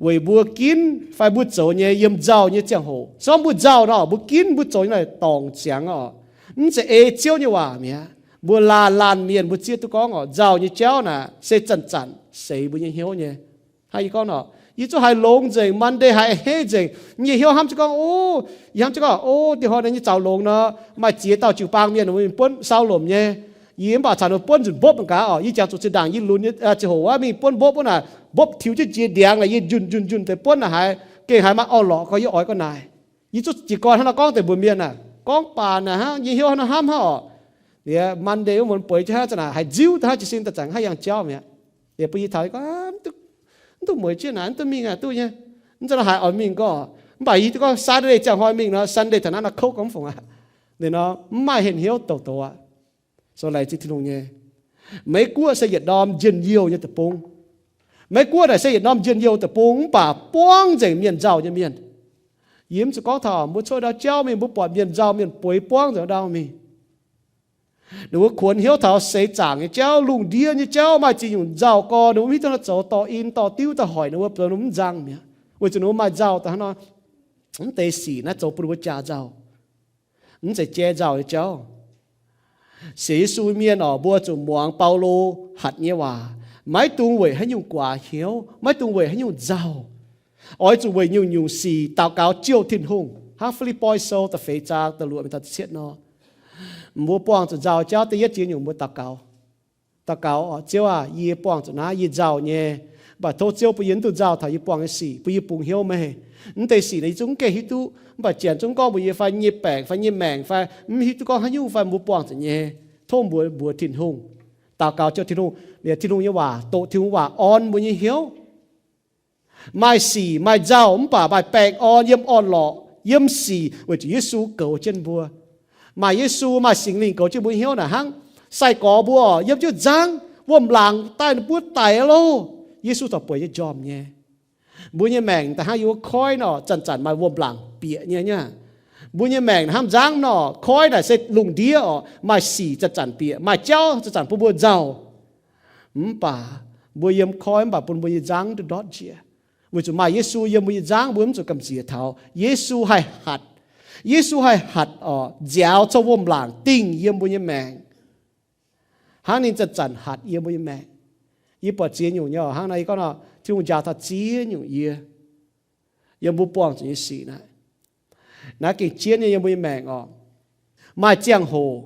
Weic mbuo ginv fai mbuo zoux nyei yiem nzauh nyei ziangh hoc. Se gorngv mbuo nzauh nor, mbuo ginv mbuo zoux nyei naaic dorngc ziangx oc. Mv zeiz ei Ziouv nyei waac mi'aqv. Mbuo laanh laanh mienh mbuo zieqv duqv gorngv oc, nzauh nyei jauv naaic se zanc-zanc seix mbuo nyei hnyouv nyei. Hnangv yie gorngv nor, yie zungv haiz longx nzengc, Monday haiz hei nzengc. Yie hnyouv hnamv jienv gorngv, o, yie hnamv jienv gorngv, o, diex hnoi nyei zaux longx nor, maaih ziex dauh jiu-baang mienh mingh buonv sau lomc nyei. Yie mv baac caux ninh buonv nzunc mbopv gaax oc. Yie jangx zuqc zinh ndaangc yie lunx nyei ziangh hoc wuov mingh buonv mbopv wuov naaic, mbopv tiux jienv jiex ndiangx naaic, yie njunh njunh njunh deix buonv naaic haiz gengh haiz maaih orn-lorqc gorx yie oix gorx naaic. Yie zungv jiez gorn hnangv nor gorngv deix mbuox mienh aac, gorngv baac naaic hnangv, yie hnyouv hnangv hnamv hnangv oc. Liuz Monday wuov muonz bueix jienv hnangv zanc naaic haiz nziuv daaih hnangv jiez sin daaih zanc haiz yangh jauv mi'aqv. Liuz bun yie taux gorngv, mv duqv mueiz jienv naaic, mv duqv mingh aqv, duqv nyei. Mv zanc naaic haiz oix mingh gorngv, mv baac yie duqv gorngv Saturday ziangh hnoi mingh nor, Sunday taux naaiv nor kouv gorngv mv fungc aqv. Liuz nor mv maaih henh hnyouv douc douc aqv. Zoux laengz zingh Tin-Hungh nyei. Meiv Guoqv se yietc ndorm njien-youh nyei deic-bung. Meiv Guoqv naaic se yietc ndorm njien-youh deic-bung mv baac buangv nzengc mienh nzauh nyei mienh. Yie mv zuqc gorngv taux mbuo cuotv ndau jauv mingh, mbuo buatc mienh nzauh mienh bueix buangv nzengc ndau mingh. Ninh mbuo kuonx hnyouv taux seix zaangc nyei jauv, lungh ndiev nyei jauv, maaih ziex nyungc nzauh gorx, ninh mbuo mv hiuv duqv nor zoux, dorh in dorh diuv daaih hoic ninh mbuo, zoux ninh mbuo mv nzang mi'aqv. Weic zuqc ninh mbuo maaih nzauh daaih hnangv nor. Mv deix sic naaiv zoux bun mbuo jaa nzauh. Mv zeiz jaa nzauh nyei jauv. Sienx Yesu mienh oc, mbuo zuqc muangx Baulo hatc nyei waac. Maiv dungx weic haaix nyungc guaax hnyouv, maiv dungx weic haaix nyungc nzauh. Oix zuqc weic nyungc-nyungc sic daux gaux jouh Tin-Hungh. Hnangv Fi^lipv^poi Sou da'feix zaang da'luoqc mingh taux da'cietv nor, mbuo buangh zuqc nzauh jauv da'yietv ziex nyungc mbuo daux gaux. Daux gaux oc, Ziouv aah, yie buangh zuqc naaiv, yie nzauh nyei. Mv baac tov Ziouv bun yie mv dungx nzauh taux yie buangh nyei sic, bun yie bungx hnyouv meih. Mv deix sic naaic yie zungv mv gaengh hiuv duqv, mv baac janx zungv gorngv mbuox yie fai nyei baengc fai nyei maengc fai mv hiuv duqv gorngv haaix nyungc fai mbuo buangh zuqc nyei. Tov mbuo mbuox Tin-Hungh, daux gaux jouh Tin-Hungh, liuz Tin-Hungh nyei waac, doqc Tin-Hungh waac orn mbuo nyei hnyouv. Maaih sic maaih nzauh mv baac maaih baengh orn yiem orn-lorqc, yiem sic weic zuqc Yesu goux jienv mbuo. Maaih Yesu, maaih Singx Lingh goux jienv mbuo hnyouv naaic hnangv. Sai-gorx mbuo oc, yiem jienv nzangv, wuom-laangc daaih ninh buov daic loh. Yesu corc bueix nyei njormh nyei. Mbuo nyei maengc daaih hnangv yiem wuov koiv nor, zanc-zanc maaih wuom-laangc bieqc nyei nyei. Mbuo nyei maengc hnangv nzangv nor, koiv naaic se lungh ndiev oc, maaih sic zanc-zanc bieqc, maaih jauv zanc-zanc bun mbuo nzauh. Mv baac mbuo yiem koiv mv baac bun mbuo nyei nzangv duqv ndortv njiec, weic zuqc maaih Yesu yiem mbuo nyei nzangv, mbuo mv zuqc gamh nziex taux. Yesu haih hatc, Yesu haih hatc oc, nziaaux cuotv wuom-laangc dingh yiem mbuo nyei maengc, hnangv ninh zanc-zanc hatc yiem mbuo nyei maengc. Yie buatc ziex nyungc nyei oc, hnangv naaiv yie gorngv nor, Tin-Hungh njaaux taux ziex nyungc yie, yiem mbuo buangh zuqc nyei sic naaic. Naaiv gengh jienv nyei yiem mbuo nyei maengc oc. Maaih ziangh hoc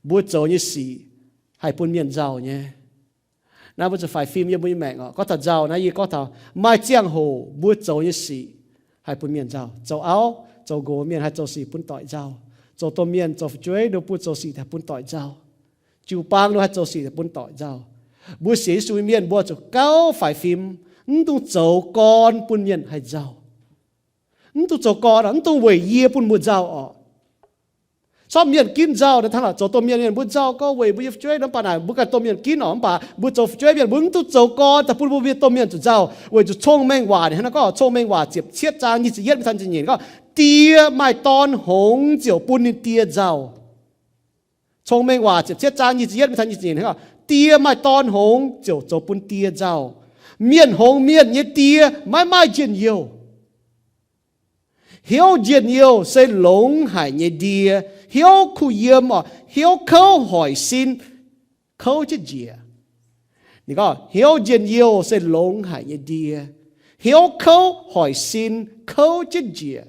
mbuo zoux nyei sic haih bun mienh nzauh nyei. Naaiv mbuo zuqc faix fim yiem mbuo nyei maengc oc. Gorngv taux nzauh naaiv yie gorngv taux maaih ziangh hoc mbuo zoux nyei sic haih bun mienh nzauh. Zoux auv zoux nqox mienh haih zoux sic bun doic nzauh. Zoux domh mienh zoux fu'jueiv ninh mbuo zoux sic haih bun doic nzauh. Jiu-baang ninh mbuo haih zoux sic haih bun doic nzauh. Mbuo sienx Yesu nyei mienh mbuo zuqc gauh faix fim, mv dungx zoux gorn bun mienh haih nzauh. Mv dungx zoux gorn, mv dungx weic yie bun mbuo nzauh oc. Corc mienh ginv nzauh naaiv hnangv, zoux domh mienh mienh mbuo nzauh gorngv weic mbuo nyei fu'jueiv nor, mv baac naaic mbuo ganh domh mienh ginv oc, mv baac mbuo zoux fu'jueiv mienh mbuo mv dungx zoux gorn daaih bun mbuo mienh domh mienh zuqc nzauh. Weic zuqc Cong-Mengh Waac ninh hnangv naaiv gorngv, Cong-Mengh Waac ziepc cietv zaang nyic ziepc yietv mingh taux nyic ziepc nyeic gorngv, Die maaih dorn hngongx ziouc bun ninh die nzauh. Cong-Mengh Waac ziepc cietv zaang nyic ziepc yietv mingh taux nyic ziepc nyeic hnangv, Die maaih dorn hngongx ziouc zoux bun die nzauh. Mienh hngongx mienh nyei die maiv maaih njien-youh. Hnyouv njien-youh se longx haic nyei ndie. Hnyouv kuh yiem oc, hnyouv kouv hoic sin kouv jienv njiec. Ninh gorngv hnyouv njien-youh se longx haic nyei ndie. Hnyouv kouv hoic sin kouv jienv njiec.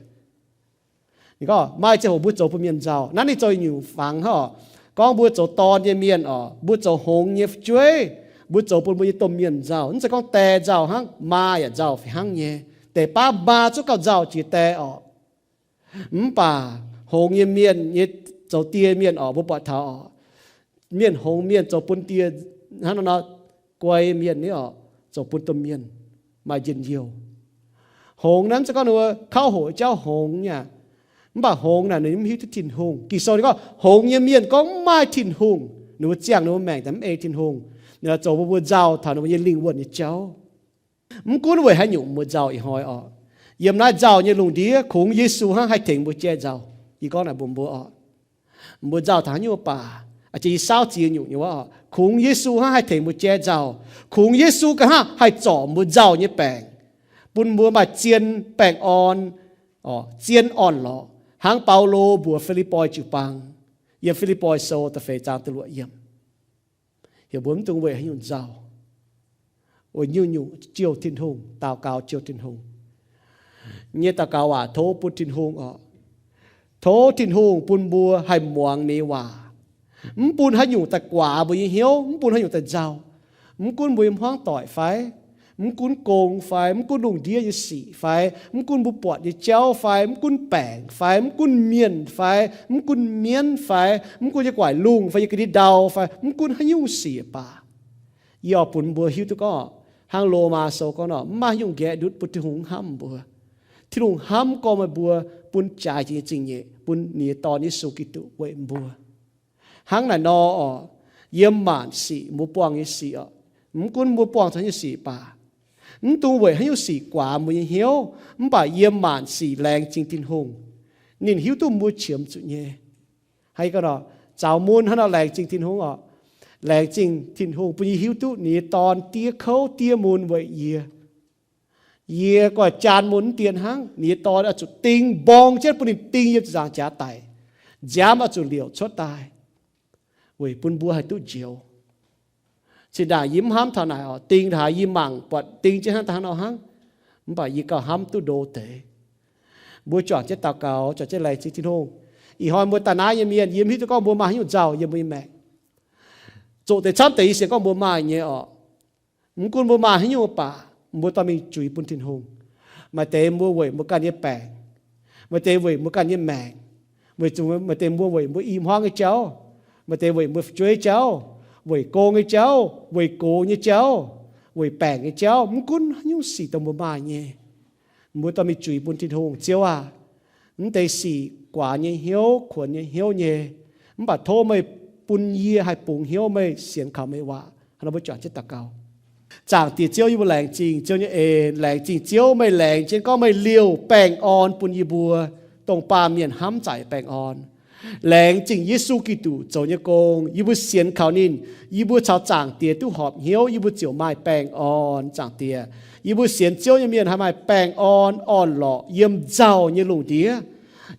Ninh gorngv maaih ziangh hoc mbuo zoux bun mienh nzauh. Naaiv ninh zoux nyungc fangx hnangv oc. Gorngv mbuo zoux dorn nyei mienh oc, mbuo zoux hngongx nyei fu'jueiv, mbuo zoux bun mbuo nyei domh mienh nzauh. Mv zeiz gorngv die nzauh hnangv, maa yaac nzauh fih hnangv nyei. Deix baav maa zungv gauh nzauh jiex die oc. Mv baac hngongx nyei mienh nyei, zoux die mienh oc, mbuo buatc taux oc, mienh hngongx mienh zoux bun die hnangv nor, guai mienh nyei oc, zoux bun domh mienh maaih njien-youh. Hngongx naaiv mv zeiz gorngv ninh mbuo kauv hoqc jauv hngongx nyei aqv. Mv baac hngongx naaic ninh mv hiuv duqv Tin-Hungh. Ging-Sou ninh gorngv hngongx nyei mienh gorngv mv maaih Tin-Hungh, ninh mbuo ziangh ninh mbuo maengc daaih mv ei Tin-Hungh. Ninh zoux bun mbuo nzauh taux ninh mbuo nyei lingh wuonh nyei jauv. Mv gunv weic haaix nyungc mbuo nzauh ih hnoi oc, yiem naaiv nzauh nyei lungh ndiev kungx Yesu hnangv haih tengx mbuo jai nzauh. Yie gorngv naaic mbuox mbuo oc, mbuo nzauh taux haaix nyungc baac, aa, jiex yie saauv ziex nyungc nyei wuov oc, kungx Yesu hnangv haih tengx mbuo jai nzauh. Kungx Yesu ganh hnangv haih zorc mbuo nzauh nyei baengc, bun mbuo maaih zien baengh orn, zien orn-lorqc, hnangv Baulo mbuox Fi^lipv^poi jiu-baang yiem Fi^lipv^poi Sou da'feix zaang da'luoqc yiemc. Heuc mbuo mv dungx weic haaix nyungc nzauh, weic nyungc-nyungc jouh Tin-Hungh, daux gaux jouh Tin-Hungh. Nyei daux gaux waac tov bun Tin-Hungh oc. Tov Tin-Hungh bun mbuo haih muangx ninh nyei waac. Mv bun haaix nyungc daaih guaax mbuo nyei hnyouv, mv bun haaix nyungc daaih nzauh. Mv gunv mbuo yiem hmuangv doic fai, mv gunv gong fai, mv gunv lungh ndiev nyei sic fai, mv gunv mbuo buatc nyei jauv fai, mv gunv baengc fai, mv gunv mienh fai, mv gunv mienv fai, mv gunv yiem-guaaic lungh fai, yiem ga'ndiev ndau fai, mv gunv haaix nyungc sic baac, yie oix bun mbuo hiuv duqv gorngv, hnangv Lomaa Sou gorngv nor, mv maaih haaix nyungc nqaeqv ndutv bun Tin-Hungh hnamv mbuo. Tin-Hungh hnamv gorngv meih mbuo, bun jaaix jiex nyei zingh nyeic, bun ninh nyei Dorn Yesu Giduc weic mbuo. Hnangv naaic nor oc, yiem maanc sic mbuo buangh nyei sic oc, mv gunv mbuo buangh zuqc haaix nyungc sic baac, mv dungx weic haaix nyungc sic guaax mbuo nyei hnyouv, mv baac yiem maanc sic laengz zingh Tin-Hungh. Ninh hiuv duqv mbuo qiemx zuqc nyei. Haaix gorngv nor, zaux mun hnangv nor laengz zingh Tin-Hungh oc. Laengz zingh Tin-Hungh bun yie hiuv duqv ninh nyei Dorn diev kouv diev mun weic yie. Yie goiv jaan mun mv dien hnangv, ninh nyei dorn oix zuqc ding mborng jienv bun ninh ding yiem ziepc nzaangc jaax daic, nziaamv oix zuqc liouc cuotv daaih, weic bun mbuo haih duqv njoux. Zinh ndaangc yie mv hnamv taux naaic oc, ding haaix yie mangc buatc ding jienv hnangv daaih hnangv nor hnangv, mv baac yie gauh hnamv duqv ndo deix. Mbuo juangc jienv daux gaux, juangc jienv laengz zingh Tin-Hungh. Ih hnoi mbuo daaih naaiv nyei mienh, yie mv hiuv duqv gorngv mbuo maaih haaix nyungc nzauh yiem mbuo nyei maengc. Zoqc deix camv deix yie sienx gorngv mbuo maaih nyei oc. Mv gunv mbuo maaih haaix nyungc mv baac, mbuo dorh mingh juix bun Tin-Hungh. Maaih deix mbuo weic mbuo ganh nyei baengc, maaih deix weic mbuo ganh nyei maengc, maaih deix mbuo weic mbuo i hmuangv nyei jauv, maaih deix weic mbuo fu'jueiv jauv, weic gong nyei jauv, weic gox nyei jauv, weic baengc nyei jauv, mv gunv haaix nyungc sic dongh mbuo maaih nyei, mbuo dorh mingh juix bun Tin-Hungh. Ziouv aah, mv deix sic guaax nyei hnyouv, kuonx nyei hnyouv nyei, mv baac tov meih bun yie haih bungx hnyouv meih, sienx kaux meih waac. Hnangv nor mbuo juangc jienv daux gaux. Zaangc Diex Ziouv, yie mbuo laengz zingh Ziouv nyei en, laengz zingh Ziouv meih laengz jienv gorngv meih liouc baengh orn bun yie mbuo, dongh baamh mienh hnamv zaaic baengh orn. Laengz zingh Yesu Giduc zoux nyei gong, yie mbuo sienx kaux ninh, yie mbuo caux Zaangc Diex duqv horpc hnyouv, yie mbuo ziouc maaih baengh orn, Zaangc Diex. Yie mbuo sienx Ziouv nyei mienh haih maaih baengh orn orn-lorqc yiem nzauh nyei lungh ndiev.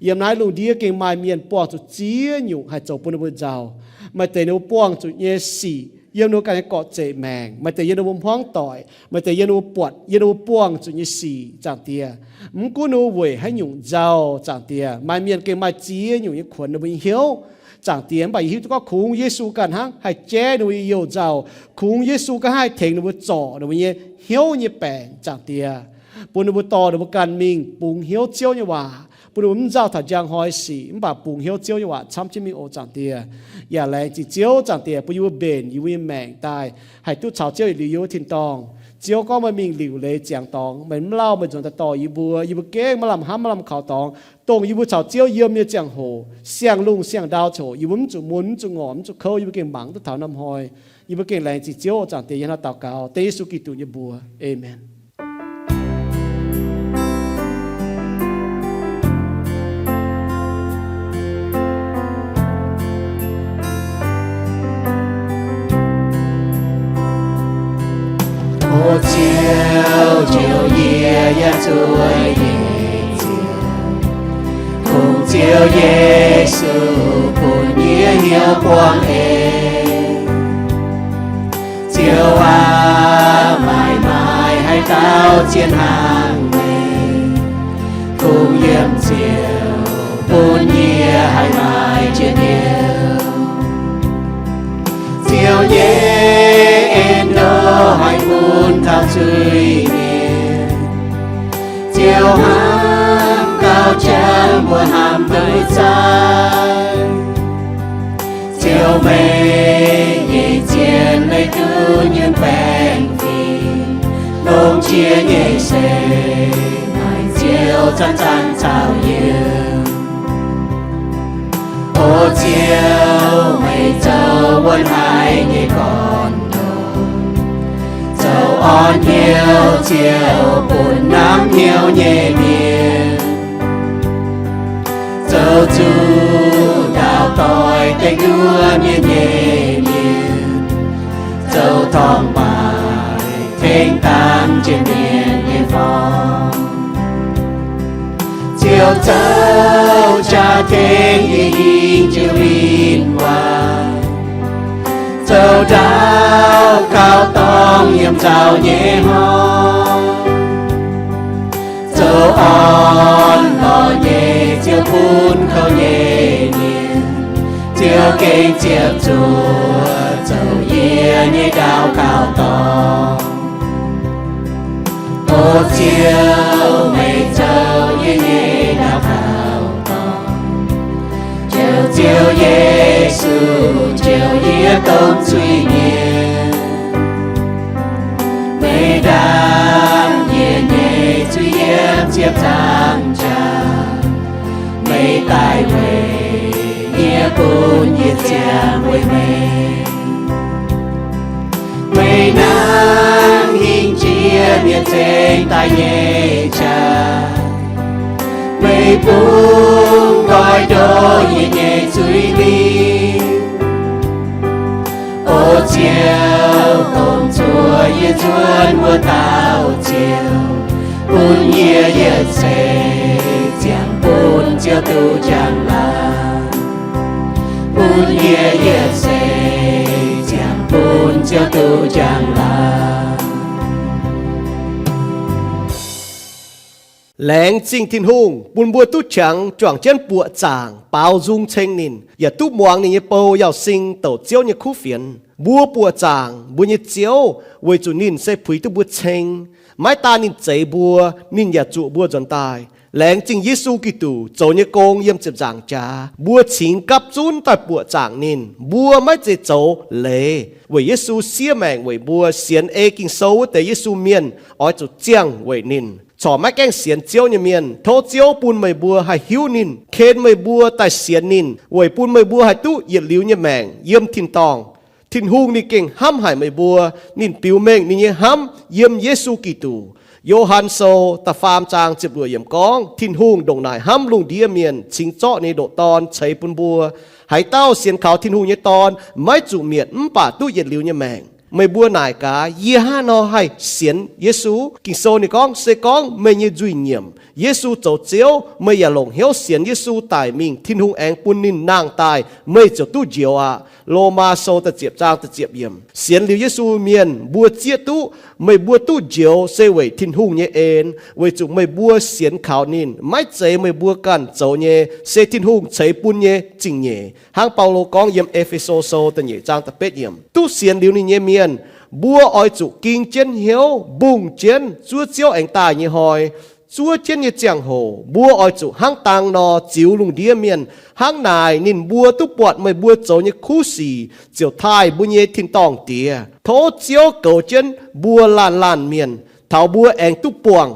Yiem naaiv lungh ndiev gengh maaih mienh buangh zuqc ziex nyungc haih zoux bun ninh mbuo nzauh. Maaih deix ninh mbuo buangh zuqc nyei sic yiem ninh mbuo ganh nyei gorqv-zeqc maengc, maaih deix yiem ninh mbuo hmuangv doic, maaih deix yiem ninh mbuo buatc, yiem ninh mbuo buangh zuqc nyei sic, Zaangc Diex. Mv gunv ninh mbuo weic haaix nyungc nzauh, Zaangc Diex, maaih mienh gengh maaih ziex nyungc nyei kuonx ninh mbuo nyei hnyouv, Zaangc Diex. Mv baac yie hiuv duqv gorngv kungx Yesu ganh hnangv haih jaiv ninh mbuo nyei youh nzauh. Kungx Yesu ganh hnangv haih tengx ninh mbuo zorc ninh mbuo nyei hnyouv nyei baengc, Zaangc Diex, bun ninh mbuo dorh ninh mbuo ganh mingh bungx hnyouv Ziouv nyei waac, bun ninh mbuo mv nzauh taux njang hnoi sic, mv baac bungx hnyouv Ziouv nyei waac camv jienv mingh oc, Zaangc Diex. Yaac laengz zingh Ziouv, Zaangc Diex, bun yie mbuo mbenc yie mbuo nyei maengc daaih haih duqv caux Ziouv yietc liuz yiem wuov tin-dorngh. Ziouv gorngv meih mingh liuc leiz ziangx dorngx, meih mv lauh meih nzuonx daaih dorh yie mbuo. Yie mbuo gengh maiv lamh hnamv maiv lamh kaux dorngx. Dongh yie mbuo caux Ziouv yiem nyei ziangh hoc, siang-lungh siang-ndau coc, yie mbuo mv zuqc mun, mv zuqc ngorc, mv zuqc kouv, yie mbuo gengh mangc duqv taux norm hnoi. Yie mbuo gengh laengz zingh Ziouv, Zaangc Diex, yie hnangv daux gaux dengv Yesu Giduc nyei mbuox. Aamen. O Ziouv, njoux yie yaac zueiz nyei Ziouv, kungx Ziouv Yesu bun yie hnyouv buangh en. Ziouv aac, maaih maaih haaix dauh zien hnangv meih, kungx yiem Ziouv bun yie haih maaih njien-youh. Ziouv nyei en ndoh haih bun taux zuiz-mienh. Ziouv hnamv gauh jangx mbuo hnamv duqv zaaic. Ziouv meih nyei zien leih duqv nyunc baengh fingx, longc jiex nyei se maaih Ziouv zanc-zanc caux yiem. O Ziouv, meih zoux wuonv haic nyei gorn-ndoqv, zoux orn hnyouv Ziouv bun namv hnyouv nyei mienh, zoux zuqc ndaauh doic dengv nduov mienh nyei mienh, zoux torngv-baaix tengx dangx jienv mienh nyei forng. Ziouv zoux jaax-tengx yie hingh jienv win-wangc, zoux ndaauh gaux dorngh yiem nzauh nyei hnoi, zoux orn-lorqc nyei Ziouv bun kouv nyei mienh. Ziouv gengh ziepc zuoqv zoux yie nyei ndaauh gaux dorngh. O Ziouv, meih zoux yie nyei ndaauh gaux dorngh. Njoux Ziouv Yesu, njoux yie domh zuiz-mienh. Meih ndaam yie nyei zuiz yiem ziepc nzaangc jaax. Meih daaih weic yie bun yie ziangh weic meih. Meih hnangv hingh jiex mienh zengx daaih nyei qaqv. Meih bungx nqoi ndoqv yie nyei zuiz-lingh. O Ziouv, dongh zuoqv yie nzuonx wuov dauh Ziouv, Bun yie yietc seix ziangh bun Ziouv duqv njang-laangc. Bun yie yietc seix ziangh bun Ziouv duqv njang-laangc. Laengz zingh Tin-Hungh bun mbuo duqv qangx juangc jienv buoqc zaangc baaux nzung ceng ninh, yaac duqv muangx ninh nyei bou Yauz Sing douc Ziouv nyei kuv fienx. Mbuo buoqc zaangc mbuo nyei Ziouv weic zuqc ninh se puix duqv mbuo ceng. Maiv daan ninh zeix mbuo, ninh yaac zuqc mbuo nzuonx daaih. Laengz zingh Yesu Giduc zoux nyei gong yiem ziepc nzaangc jaax, mbuo cingx gapv zunv daaih buoqc zaangc ninh. Mbuo maiv zeiz zoux leiz. Weic Yesu siev maengc weic mbuo, sienx ei Ging-Sou wuov deix Yesu mienh oix zuqc ziangh weic ninh. Corc maiv gaengh sienx Ziouv nyei mienh, tov Ziouv bun meih mbuo haih hiuv ninh, ken meih mbuo daaih sienx ninh, weic bun meih mbuo haih duqv yietc liuz nyei maengc yiem tin-dorngh. Tin-Hungh ninh gengh hnamv haic meih mbuo. Ninh biux mengh ninh nyei hnamv yiem Yesu Giduc. Yo^han Sou da'faam zaang ziepc luoqc yiemc gorngv, Tin-Hungh ndongc naaic hnamv lungh ndiev mienh, cingx zorqv ninh nyei ndoqc Dorn ceix bun mbuo. Haaix dauh sienx kaux Tin-Hungh nyei Dorn maiv zuqc mietc, mv baac duqv yietc liuz nyei maengc. Meih mbuo naaic gaax, yie hnangv haaix nor haih sienx Yesu? Ging-Sou ninh gorngv, se gorngv meih nyei nzuih nyiemc, Yesu zoux Ziouv, meih yaac longc hnyouv sienx Yesu daic mingh, Tin-Hungh aengx bun ninh nangh daaih, meih ziouc duqv njoux aqv. Lomaa Sou da'ziepc zaang da'ziepc yiemc. Sienx liuz Yesu mienh mbuo zieqv duqv, meih mbuo duqv njoux se weic Tin-Hungh nyei en, weic zuqc meih mbuo sienx kaux ninh. Maiv zeiz meih mbuo ganh zoux nyei, se Tin-Hungh ceix bun nyei zingh nyeic. Hnangv Baulo gorngv yiem E^fe^so Sou da'nyeic zaang da'betv yiemc, duqv sienx liuz ninh nyei mienh, mbuo oix zuqc ging jienv hnyouv, mbungh jienv zuov Ziouv aengx daaih nyei hnoi. Zuov jienv nyei ziangh hoc mbuo oix zuqc hnangv dang nor ziux lungh ndiev mienh. Hnangv naaic ninh mbuo duqv buatc meih mbuo zoux nyei kuv sic ziouc taaih mbuo nyei tin-dorngh Diex. Tov Ziouv goux jienv mbuo laanh laanh mienh, taux mbuo aengx duqv buangh